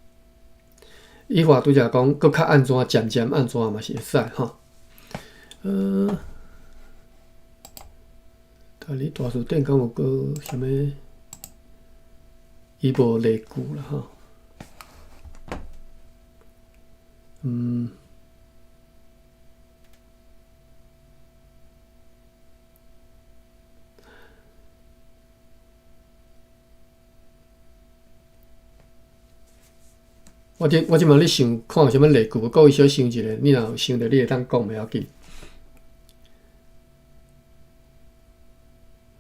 一發拄才講閣較按怎漸漸按怎嘛是會使吼。但你大辭典敢有閣啥物？伊無例句啦吼，我這馬咧想看有啥物例句，各位小想一下，你若有想著，你會當講袂要緊。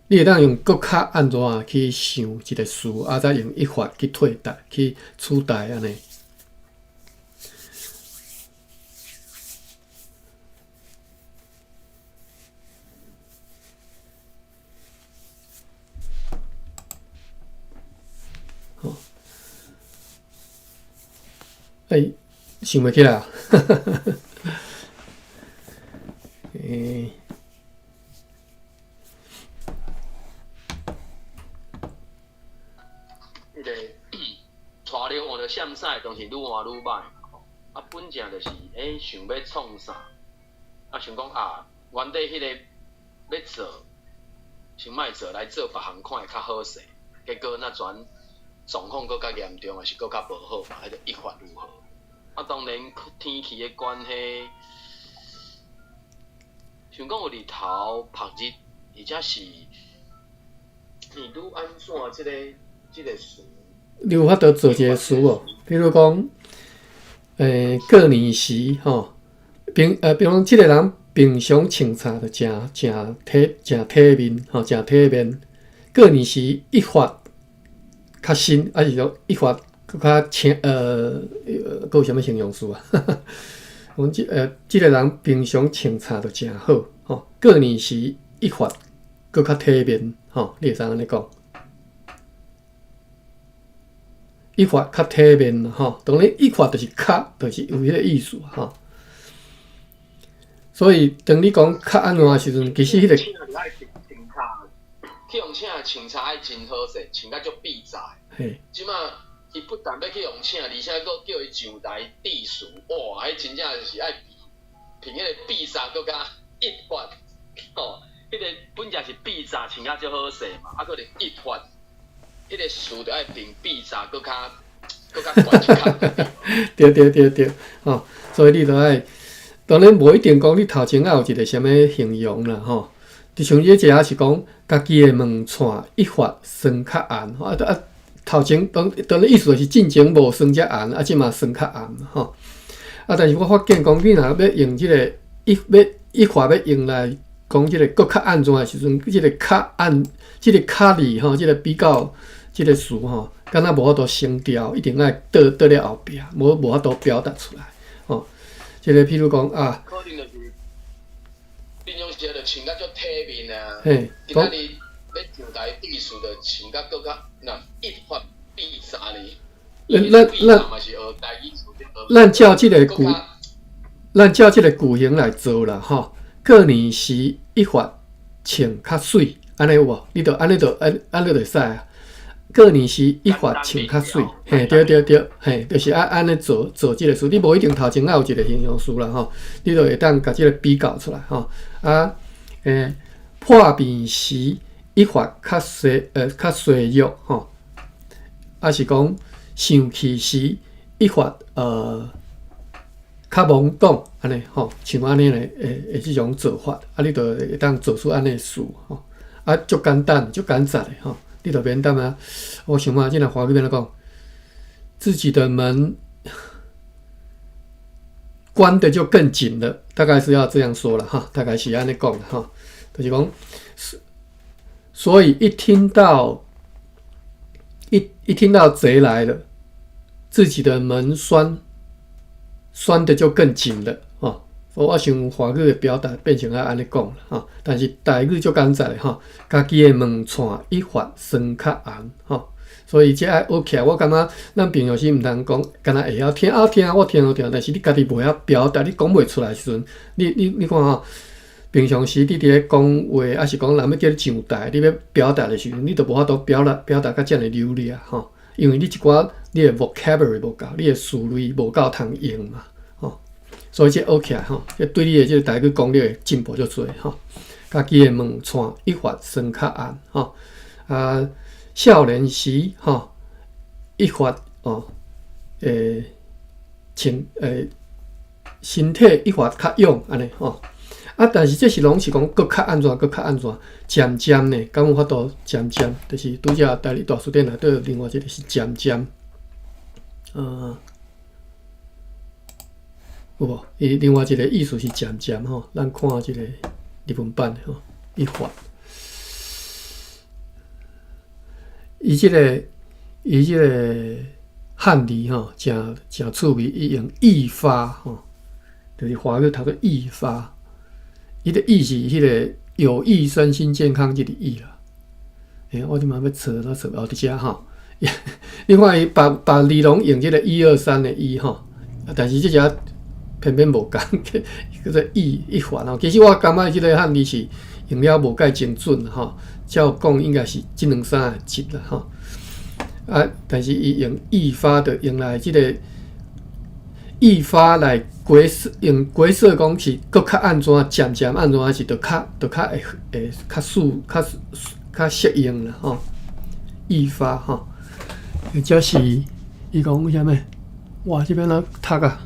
你會當用閣較按怎去想一個詞，啊，再用一法去替代、去取代按呢。好，欸，想袂起來啊！欸。彼个带了换著闪屎，当是愈换愈歹嘛吼。啊，本正就是想欲创啥，啊，想講啊，原底彼个欲做，先莫做，來做別項看會較好勢。結果若全狀況閣較嚴重，還是閣較無好嘛，彼個一發如何？啊，當然天氣的關係，想講有日頭曝熱，而且是你愈按怎這個詞？你有法度做一個詞無？比如講，過年時吼，比如講，這個人平常穿衫就誠體面吼，誠體面。過年時一發較新，還是說一發閣較清？閣有啥物形容詞啊？講這個人平常穿衫就誠好吼，過年時一發閣較體面吼，你會使按呢講。一發較體面吼，當然一發就是較，就是有彼個意思吼。所以當你講較按怎的時陣，其實彼個去予請穿衫愛真好勢，穿甲足比賽。嘿。這馬伊不但欲去予請，而且閣叫伊上台致辭，哇！彼真正就是愛憑彼個比賽閣較一發吼，彼個本來是比賽穿甲足好勢嘛，啊，閣是一發。彼個詞就愛憑比賽閣較懸一較。對對對對，吼，所以你就愛，當然無一定講你頭前愛有一個啥物形容啦，吼。就像這個是講家己的門串一發酸較紅，啊，頭前當然意思就是進前無酸遮紅，啊，這馬酸較紅，吼。啊，但是我發現講你若欲用這個一發欲用來講這個閣較按怎的時陣，這個較按，這個較字吼，這個比較。這個詞吼，敢若無法度聲調，一定愛倒咧後壁，無法度表達出來吼。這個譬如講啊，可能就是平常時就穿甲足體面啊。嘿，今仔日欲上台致辭，就穿甲閣較若一發比三呢。咱照這個句，咱照這个句型來做啦，吼。過年時一發穿較媠，按呢有無？你就按呢就按按呢就會使啊。過年時一發穿較媠，嘿，對對對，嘿，就是按按呢做做這個詞，你無一定頭前愛有一個形容詞啦，吼，你就會當共這個比較出來，吼。啊，破病時一發較衰弱，吼，啊是講生氣時一發較懵懂，按呢吼，像按呢咧，會這種做法，啊，你就會當做出按呢詞，吼，啊，足簡單，足簡單的吼，你就免踮啊。我想看這若華語欲按怎講，自己的門關得就更緊了，大概是要這樣說了哈，大概是按呢講哈，就是講，所以一聽到賊來了，自己的門栓栓得就更緊了，吼。我想華語的表達變成愛按呢講啦，吼。但是台語足簡單的吼，家己的門掣一發栓較絚，吼。所以這愛學起來，我感覺咱平常時毋通講，敢若會曉聽啊聽，我聽就聽，但是你家己袂曉表達，你講袂出來的時陣，你看吼，平常時你佇咧講話，抑是講人欲叫你上台，你欲表達的時陣，你就無法度表達甲遮爾流利啊，吼。因為你一寡你的 vocabulary 無夠，你的詞彙無夠通用嘛，吼。所以這學起來吼，這對你的這個台語功力會進步足濟吼。家己的門掣一發栓較絚吼，啊，少年時吼一發哦，穿身體一發較勇按呢吼。啊，但是這是攏是講閣較按怎，閣較按怎，漸漸呢，敢有法度漸漸，就是拄才台語大辭典內底另外一個是漸漸，有無？伊另外一個意思是漸漸吼，咱看這個日文版的吼，一發，伊這個漢字吼，誠誠趣味，伊用易發吼，就是華語讀做易發。伊的益是彼個有益身心健康這個益啦。我這馬欲揣，我揣哦，佇遮吼。你看伊別別字攏用這個一二三的一吼，但是這隻偏偏無仝，叫做易一發吼。其實我感覺這個漢字是用了無蓋精準吼，照講應該是這兩三個字啦吼。啊，但是伊用易發的用來這個易發來解釋，用解釋講是閣較按怎，漸漸按怎，還是就較會較適較較適應啦吼。易發吼，或者是伊講啥物？哇，這欲按怎讀啊？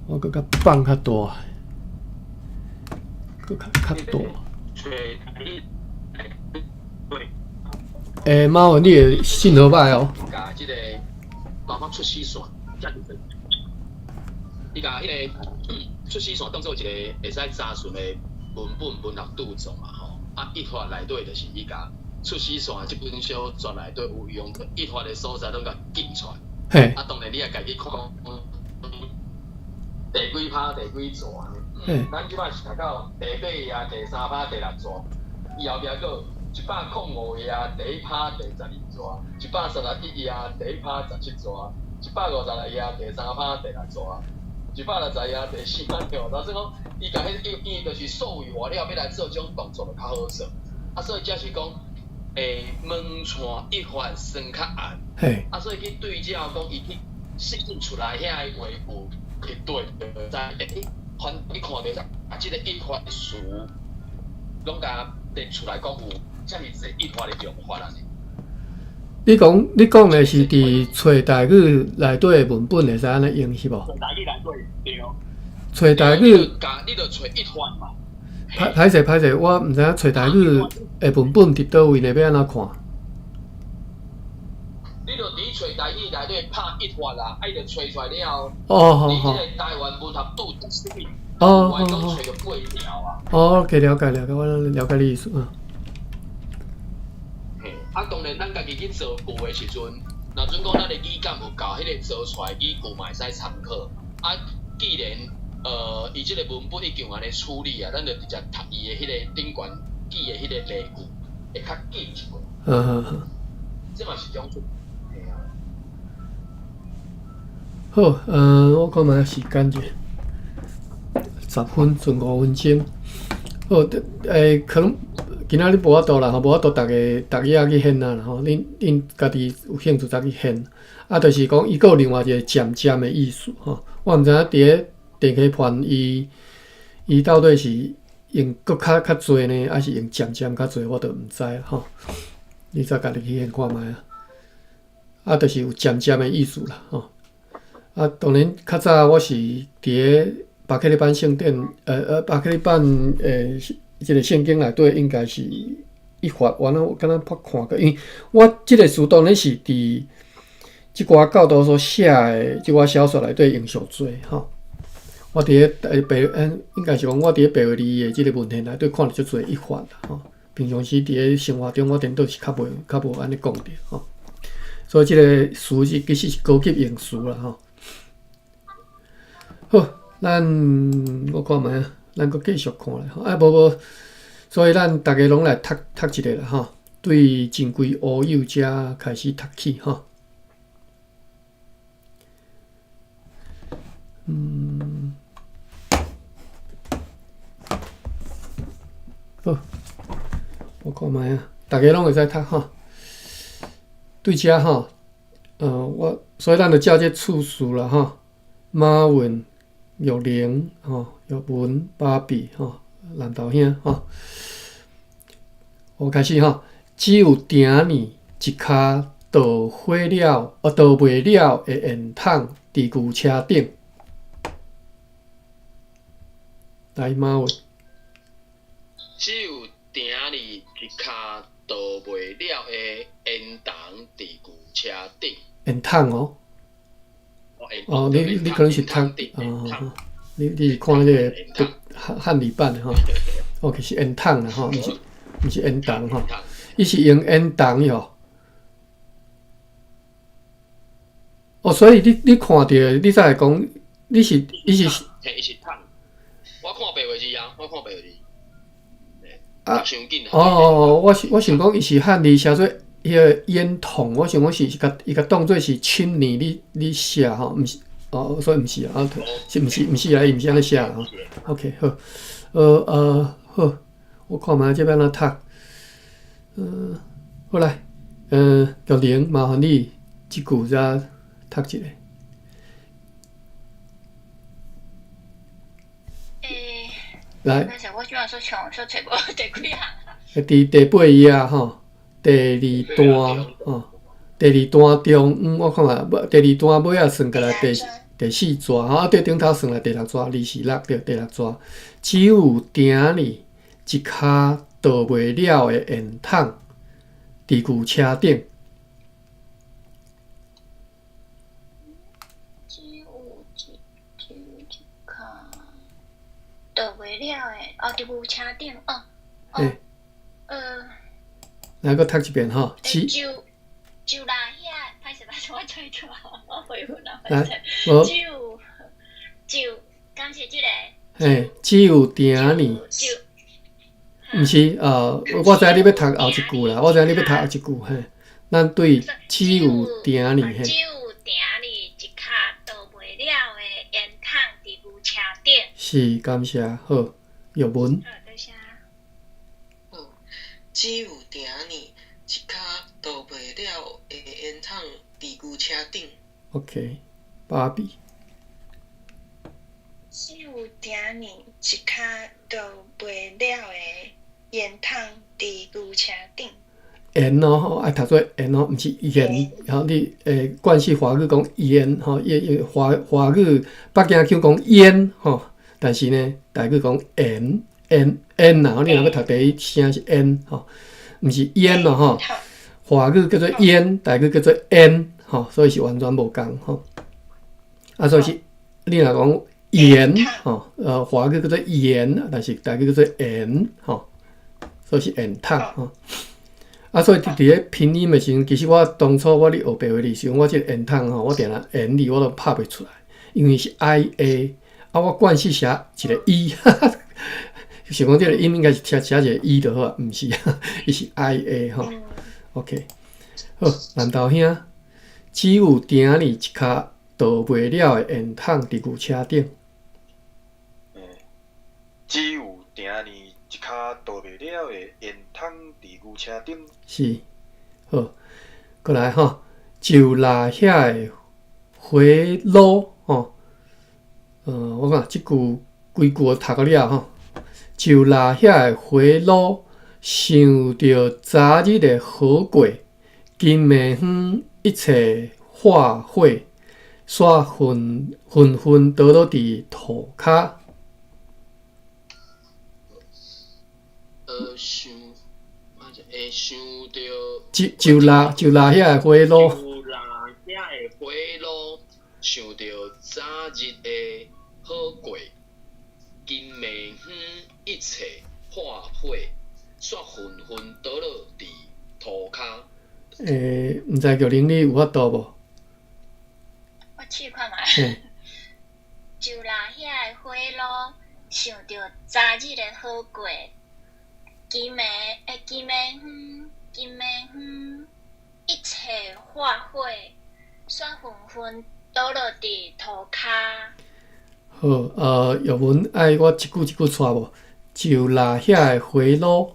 我閣較放較大，閣較較大。馬文，你的信號歹哦。共這個包括出死線，你共彼個出死線當做一個會使查詢的文本文學著作嘛吼。啊，一發內底就是伊共出死線這本小說內底有用一發的所在攏共記出來。嘿。啊，當然你也家己看，第幾拍第幾段。咱這擺是讀到第八頁、第三拍、第六段，伊後壁閣105頁第一拍第12段，131頁第一拍17段，156頁第三拍第六段，160頁第四拍第五段。所以講，伊共彼伊就是所謂活了，欲來做這種動作就較好做。啊，所以才是講，門掣一發栓較絚。啊，所以去對照講，伊去設計出來遐個話有去對，就知反你看著啊，這個一發詞，攏共提出來講有遮爾濟一發的用法啊。你講的是佇揣台語內底的文本會使按呢用是無？揣台語內底對。揣台語，你就揣一發嘛。歹歹勢歹勢，我毋知影揣台語的文本佇佗位呢，欲按怎看？你就佇揣台語內底拍一發啦，啊，伊就揣出來了後，佇這個台灣文學著作哦，好好。哦，OK，了解了解，我了解你意思啊。嘿，啊，當然，咱家己去造句的時陣，若準講咱的語感有夠，彼個造出來語句嘛會使參考。啊，既然伊這個文本已經有按呢處理啊，咱就直接讀伊的彼個頂懸記的彼個例句，會較緊一寡。這嘛是種。嘿啊。好，我看覓時間者，10分剩5分鐘。好，可能今仔日無法度啦吼，無法度逐个逐頁去掀啊啦吼。恁恁家己有興趣才去掀。啊，就是講伊閣有另外一個漸漸的意思吼。我毋知影佇咧電溪盤伊伊到底是用閣較較濟呢，還是用漸漸較濟，我都毋知吼。你再家己去掀看覓啊。啊，就是有漸漸的意思啦吼。啊，當然較早我是佇咧巴克利版聖典，巴克利版這个聖經內底應該是一法，我若敢若捌看過，因為我這个詞當然是佇這寡教徒所寫的這寡小說內底用上濟吼。我佇咧白，應該是講我佇咧白話字的這个文獻內底看著足濟一法啦吼。平常時佇咧生活中，我顛倒是較袂較無按呢講著吼。所以這个詞是其實是高級用詞啦吼。好，咱我看覓啊，咱閣繼續看咧。啊，無無，所以咱逐家攏來讀讀一下啦吼。對真規烏有遮開始讀起吼。好，我看覓啊，逐家攏會使讀吼。對遮吼，我所以咱就照這次序啦吼。馬文、玉玲、吼、玉文、芭比、吼、南投兄吼。我開始吼，只有埕呢一跤著火了，著袂了的煙筒佇牛車頂。來，馬文。只有埕呢一跤著袂了的煙筒佇牛車頂。煙筒哦。哦，你可能是讀哦，你是看彼个漢漢語版的吼，哦，其實煙筒啦吼，毋是毋是煙筒吼，伊是用煙筒喲。哦，所以你看著，你才會講，你是伊是。伊是筒，我看白話字啊，我看白話字。啊，哦哦哦，我想講伊是漢字寫做。彼个煙筒，我想講是共伊共當做是 chimney 你寫吼，毋是哦，所以毋是啊，是毋是毋是啊？伊毋是按呢寫吼。OK，好，好，我看覓這欲按怎讀？好來，玉玲，麻煩你這句再讀一下。來。我主要說唱說揣無第幾行。佇第八頁吼。第二段吼，第二段中央，我看覓，第二段尾仔算過來第第四逝吼，啊對頂頭算來第六逝，26對第六逝，只有埕呢一跤著袂了的煙筒佇牛車頂。只有一只有一跤著袂了的，哦，佇牛車頂，哦，哦，來，閣讀一遍吼。就就來遐，歹勢歹勢，我找著我回復啦。來，無。就就，敢是這个？嘿，只有埕呢。毋是，我知影你欲讀後一句啦，我知影你欲讀後一句嘿。咱對只有埕呢嘿。只有埕呢一跤著袂了的煙筒佇牛車頂。是，感謝，好，玉文。好，多謝。只有埕呢一跤著袂了的煙筒佇牛車頂。 OK，芭比。只有埕呢一跤著袂了的煙筒佇牛車頂。煙哦吼，愛讀做煙哦，毋是鹽。吼，你慣勢華語講煙吼，伊華華語北京腔講煙吼，但是呢，台語講鹽。煙煙啦，你若欲讀第一聲是煙吼，毋是煙咯吼。華語叫做煙，台語叫做煙吼，所以是完全無仝吼。啊，所以是你若講鹽吼，華語叫做鹽，但是台語叫做煙吼，所以是煙筒吼。啊，所以佇咧拼音的時陣，其實我當初我咧學白話字時陣，我這個煙筒吼，我定定煙字我都拍袂出來，因為是 I A，啊，我慣勢寫一個 E，哈哈。想講這個音應該是寫寫一個 E 就好啊，毋是，伊是 I A 吼。OK，好，南投兄，只有埕呢一跤倒袂了的烟筒佇牛車頂。只有定呢一跤倒袂了的煙筒佇牛車頂。是，好，閣來吼，就拉遐的火爐吼，我看這句規句我讀了吼，就拉遐的火爐，想著昨日的好過，金暝園一切化火，煞紛紛紛倒落佇塗跤。想，會想著就就拉就拉遐的火爐，就拉遐的火爐，想著昨日的好過，金暝園一切化火，煞紛紛倒落佇塗跤。毋知玉玲你有法度無？我試看覓。就拉遐的火爐，想著昨日的好過，金暝金暝園，金暝園一切化火，煞紛紛倒落佇塗跤。好，玉文愛我一句一句帶無？就拉遐的火爐，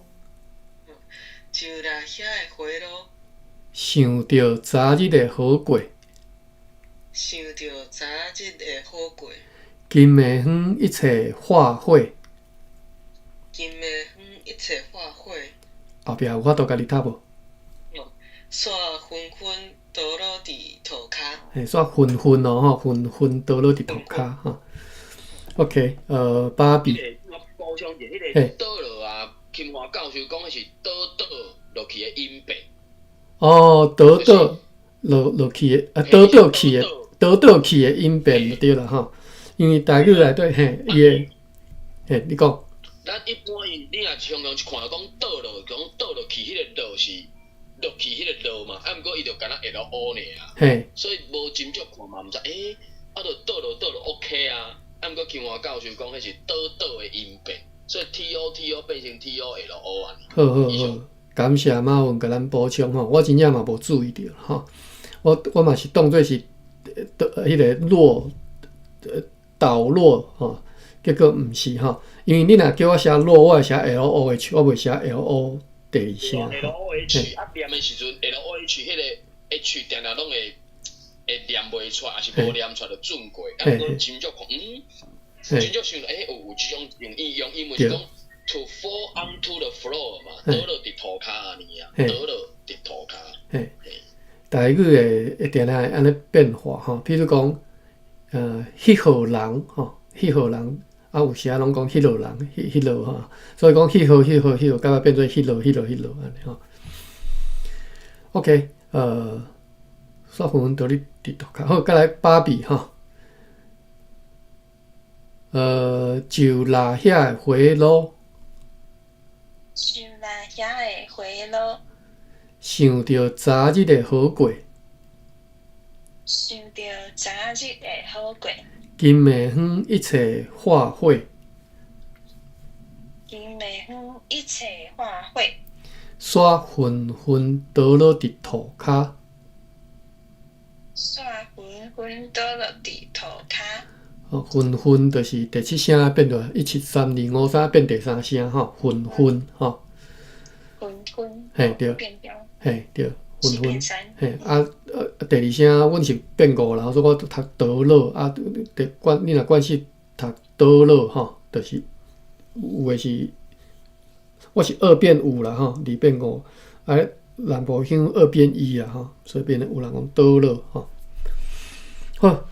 就拉遐的火爐，想著昨日的好過，想著昨日的好過，金暝園一切化火，金暝園一切化火，後壁有法度家己讀無？煞紛紛倒落佇塗跤。嘿，煞紛紛哦吼，紛紛倒落佇塗跤吼。OK，芭比。我補充一下，彼個倒落啊，金華教授講彼是倒倒落去的音變。哦，倒倒落落去的，啊，倒倒去的，倒倒去的音變就對啦吼。因為台語內底嘿，伊的，嘿，你講。咱一般伊，你若常常看講倒落，講倒落去，彼個落是落去彼個落嘛，啊，毋過伊就敢若 L O 爾。所以無真少看嘛，毋知啊，就倒落倒落 OK 啊，啊，毋過金華教授講彼是倒倒的音變，所以 T O T O 變成 T O L O 啊。好好好，感謝馬雲共咱補充吼，我真正嘛無注意著吼，我嘛是當做是彼個落倒落吼，結果毋是吼，因為你若叫我寫落，我會寫 L O H，我袂寫 L O 第二聲。 L O H 啊，念的時陣 L O H 彼個 H 定定攏會念袂出來，抑是無念出來就轉過，啊，毋過真少看，真少想著有這種用應用，因為是講 to fall onto the floor 嘛，倒落佇塗跤按呢啊，倒落佇塗跤。嘿，台語會定定會按呢變化吼，譬如講，彼號人吼，彼號人，啊有時仔攏講彼落人，彼彼落吼，所以講彼號彼號彼號，到尾變做彼落彼落彼落按呢吼。OK，煞紛紛倒咧佇塗跤，好，閣來芭比吼。就拉遐的火爐，就拉遐的火爐，想著昨日的好過，想著昨日的好過，金暝園一切化火，金暝園一切化火，煞紛紛倒落佇塗跤，煞紛紛倒落佇塗跤。哦，紛紛就是第七聲變做一七三二五三變第三聲吼，紛紛吼。紛紛。嘿對。變調。嘿對，紛紛。嘿啊第二聲阮是變五啦，所以我讀倒落啊，第慣你若慣勢讀倒落吼，就是有的是，我是二變五啦吼，二變五，啊南部鄉二變一啦吼，所以變有人講倒落吼。好。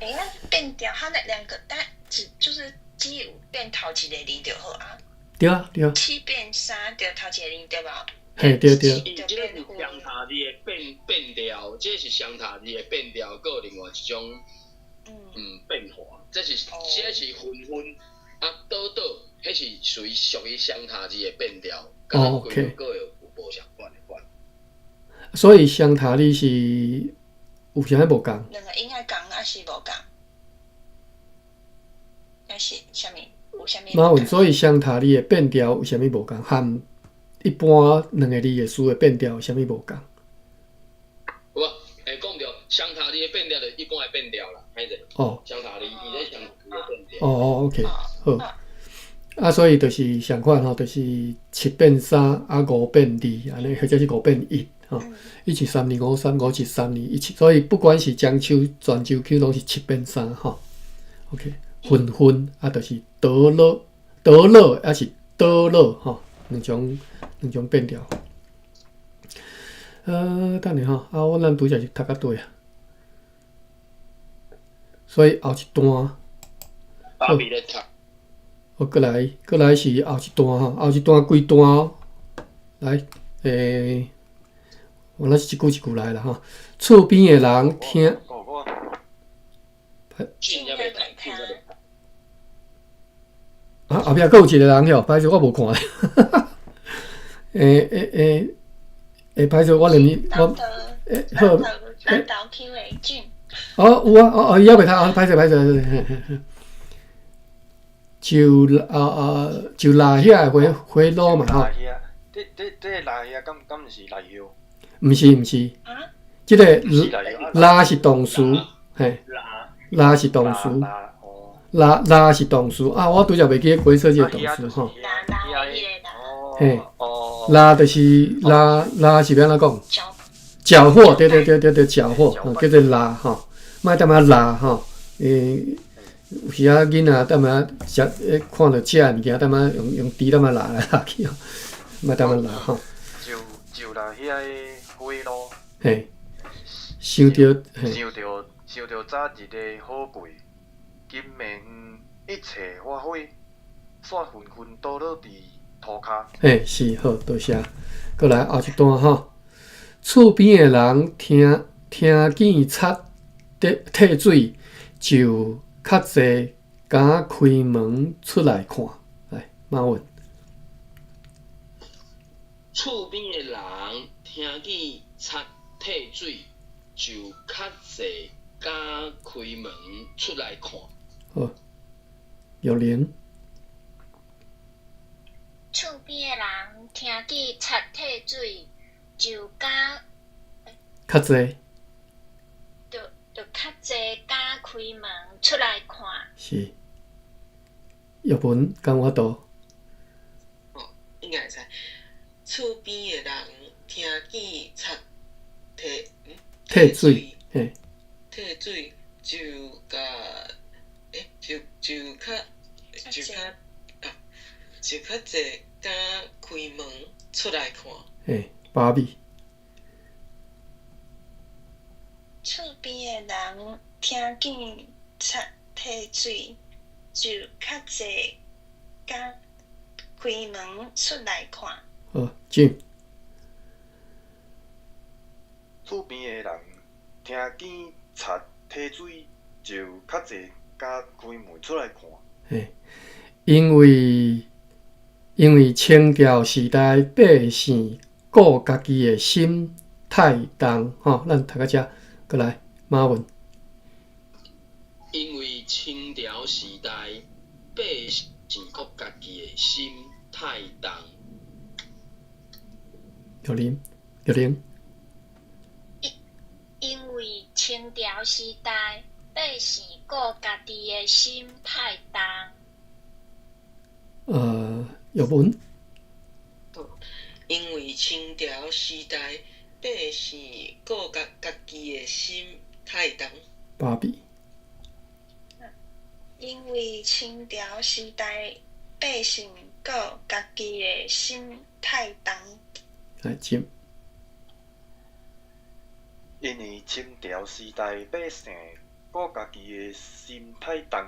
變調，它那兩個，但只就是只有變頭一個字就好啊。對啊對啊。七變三，就頭一個字對無？嘿對對。伊這個是雙塔字的變調，這是雙塔字的變調，閣有另外一種變化。這是紛紛啊倒倒，彼是屬於雙塔字的變調，佮咱規個有無相關的款。所以雙塔字是有啥物無仝？兩個應該仝，抑是無仝？抑是啥物？有啥物？馬雲，所以雙塔字的變調有啥物無仝？和一般兩個字的詞的變調有啥物無仝？有啊，會講著雙双头字的变调就一般的变调啦，歹势。哦。双头字，伊咧双头字的变调。哦哦，OK，好。啊，所以就是相款吼，就是七变三，啊五变二，按呢或者是五变一，吼，一七三二五三五七三二一七，所以不管是漳州、泉州腔，拢是七变三，吼。OK，纷纷啊，就是倒落、倒落，抑是倒落，吼，两种变调。等下吼，啊，我咱拄才是读到佗啊，所以后一段。芭比咧读。好，过来，过来是后一段吼，后一段规段哦。来，我咱是一句一句来啦吼。厝边的人听。歹啊，后壁阁有一个人吼，歹势我无看。欸欸欸欸，歹势我连你我欸好。哦，有啊，哦哦，伊犹未读啊，歹势歹势歹势，嘿嘿嘿。就啊啊，就拉遐的火火炉嘛吼。这这拉遐敢毋是来叶？毋是毋是，这个拉是动词，嘿，拉是动词，拉拉是动词啊！我拄才袂记得解说这个动词吼。嘿，拉就是拉拉是欲按怎讲？缴获，对对对对对，缴获，叫做拉吼，莫踮遐拉吼，欸，有时啊，囡仔踮遐食，看著食的物件，踮遐用用猪踮遐拉来拉去吼，莫踮遐拉吼。就拉遐个火炉。嘿，想著，嘿。想著早日的好过，金暝园一切花火，煞纷纷倒落伫涂跤。嘿，是好，多谢。阁来后一段吼，厝边的人听听见贼咧退水，就较济敢开门出来看。来，马文。厝边的人听见贼退水，就较济敢开门出来看。好，玉玲。厝边的人听见贼退水，就敢较济，就较济敢开门出来看。是。玉文敢有法度？哦，应该会使。厝边的人听见贼退退水，嘿。退水就共欸，就就较就较啊，就较济敢开门出来看。嘿，芭比。厝边的人听见贼退水，就较济敢开门出来看。好，进。厝边的人听见贼退水，就较济敢开门出来看。嘿，因为清朝时代百姓顾家己的心太重，吼，咱读到遮，阁来马文。因为清朝时代百姓顾家己的心太重。玉玲，玉玲。因为清朝时代百姓顾家己的心太重。玉文。因为清朝时代百姓顾家家己的心太重。芭比。因为清朝时代百姓顾家己的心太重。来接。因为清朝时代百姓顾家己的心太重。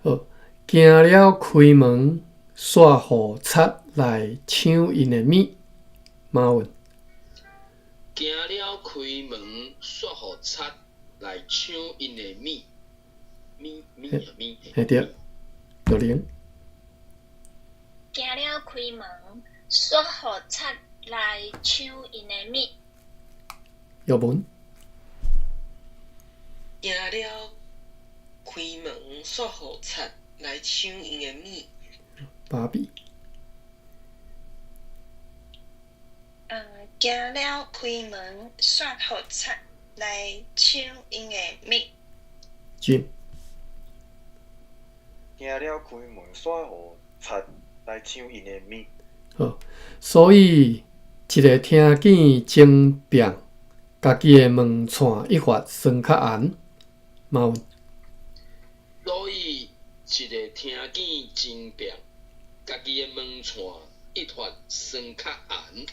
好，惊了开门，煞予贼来抢𪜶的物。马文。惊了开门，煞予贼来抢𪜶的物。物物啊物。嘿对，玉玲。惊了开门，煞予贼来抢𪜶的物。玉文。惊了开门，煞予贼来抢𪜶的物。芭比。惊了开门，煞予贼來搶𪜶的物。進。驚了開門，煞予賊來搶𪜶的物。好，所以一个聽見爭辯，家己的門掣一發酸較絚，嘛有。所以一个聽見爭辯，家己的門掣一發酸較絚。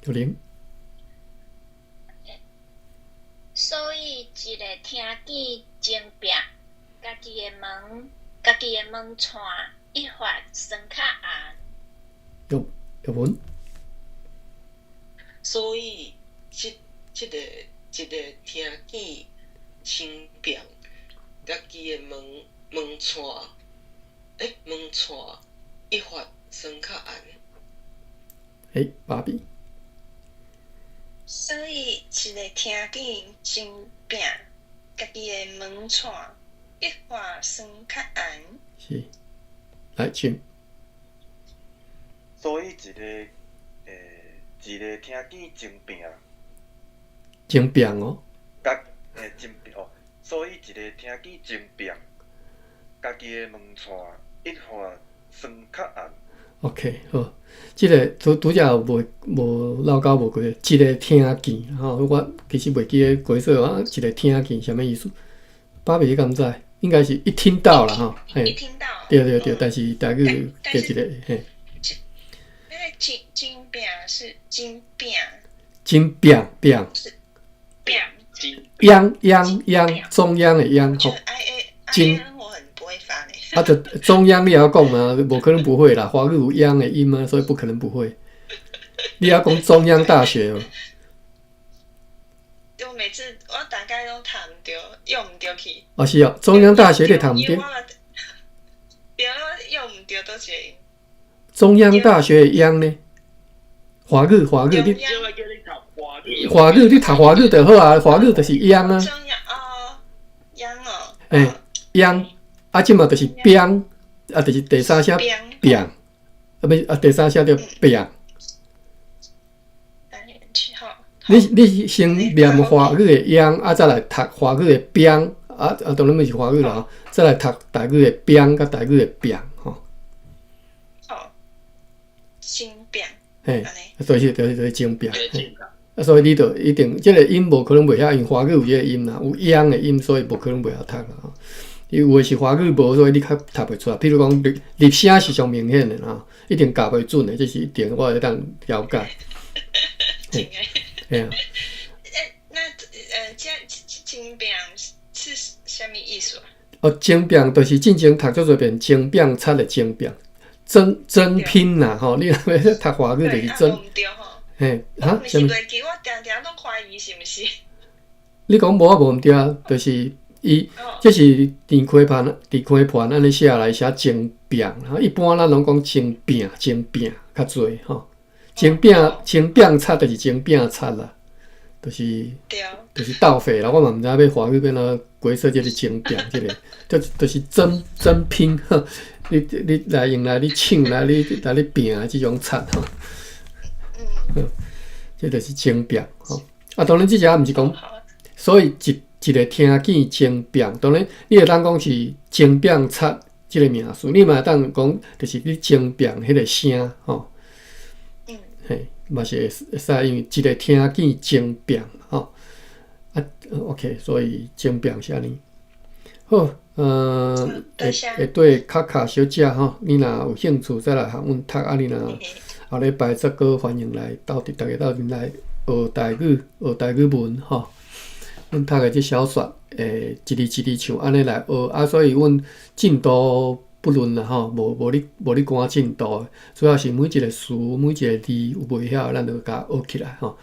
玉玲。所以一个聽見爭辯，家己的門掣一發酸較絚。玉玉文。所以，這個聽見爭辯，家己的門掣一發酸較絚。欸，芭比。所以，一个聽見爭辯，家己的門掣一發酸較絚。是，來，請。所以，一個聽見爭辯，爭辯哦。爭辯哦，所以一個聽見爭辯，家己的門掣一發酸較絚。 OK，好，這个拄拄才無漏交無過，一个聽見吼，我其實袂記得解說啊，一个聽見啥物意思？芭比你敢知？應該是一聽到啦吼，嘿，一聽到。對對對，但是台語加一个嘿。那個爭爭辯是爭辯。爭辯辯。是辯。央央央，中央的央吼。爭。我很不會發呢。啊，就中央你也曉講嘛，無可能不會啦。華語有央的音啊，所以不可能不會。你猶講中央大學哦。我每次我大概攏讀毋著，用毋著去。哦，是哦，中央大學你讀毋著？對，我用毋著佗一个音。中央大學的央呢？華語華語你。華語你讀華語就好啊，華語就是央啊。中央哦，央哦。欸，央，啊，這嘛就是邊，啊，就是第三聲變，啊，毋啊，第三聲叫變。你先念華語的央，啊，再來讀華語的邊，啊啊，當然毋是華語啦吼，再來讀台語的邊，佮台語的變，吼。哦，爭辯。嘿，就是爭辯。啊，所以你就一定這个音無可能袂曉，因為華語有這个音啦，有央的音，所以無可能袂曉讀啦吼。伊有的是華語無，所以你較讀袂出來。譬如講入入聲是上明顯的啦，一定咬袂準的，這是一定我會當了解。真的。嘿啊。那這爭辯是啥物意思啊？哦，爭辯就是進前讀足濟遍爭辯賊的爭辯，爭爭拼啦吼！你若欲讀華語就是爭。嘿，哈？毋是袂記，我定定攏懷疑是毋是？你講無啊無毋對啊，就是伊，這是田溪盤，田溪盤按呢寫來寫爭辯，一般咱攏講爭辯，爭辯較濟吼。爭辯爭辯賊就是爭辯賊啦，就是鬥匪啦。我嘛毋知影欲華語欲按怎解說這个爭辯這个，就是爭爭拼，你來用來你搶來你來你拚的這種賊吼。嗯，這就是爭辯吼。啊，當然這只毋是講，所以一一个聽見爭辯，當然你會當講是爭辯賊這个名詞，你嘛會當講就是你爭辯彼个聲吼。嘿，嘛是會使，因為一个聽見爭辯吼。啊，OK，所以爭辯是按呢。好，會會對卡卡小姐吼，你若有興趣再來予阮讀，啊，你若後禮拜再閣歡迎來鬥陣，逐家鬥陣來學台語，學台語文吼。阮讀的這小說會一字一字像按呢來學，啊，所以阮進度不論啦吼，無咧趕進度，主要是每一个詞、每一个字有袂曉，咱就共學起來吼。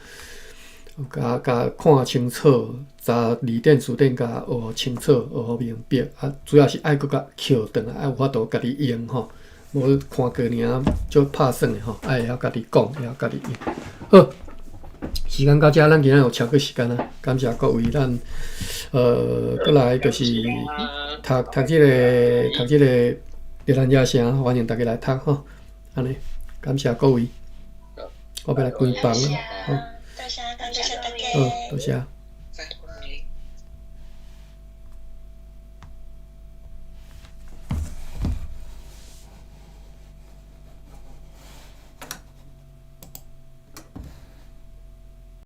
共共看清楚，查字典、詞典共學清楚，學予明白。啊，主要是愛閣共抾轉來，愛有法度家己用吼。無看過爾足拍算的吼，愛會曉家己講，會曉家己用。好，時間到遮，咱今仔有超過時間啊，感謝各位，咱閣來就是讀這個熱蘭遮城，歡迎大家來讀吼。按呢，感謝各位，我欲來關房了。好。多謝，感謝大家。好，多謝。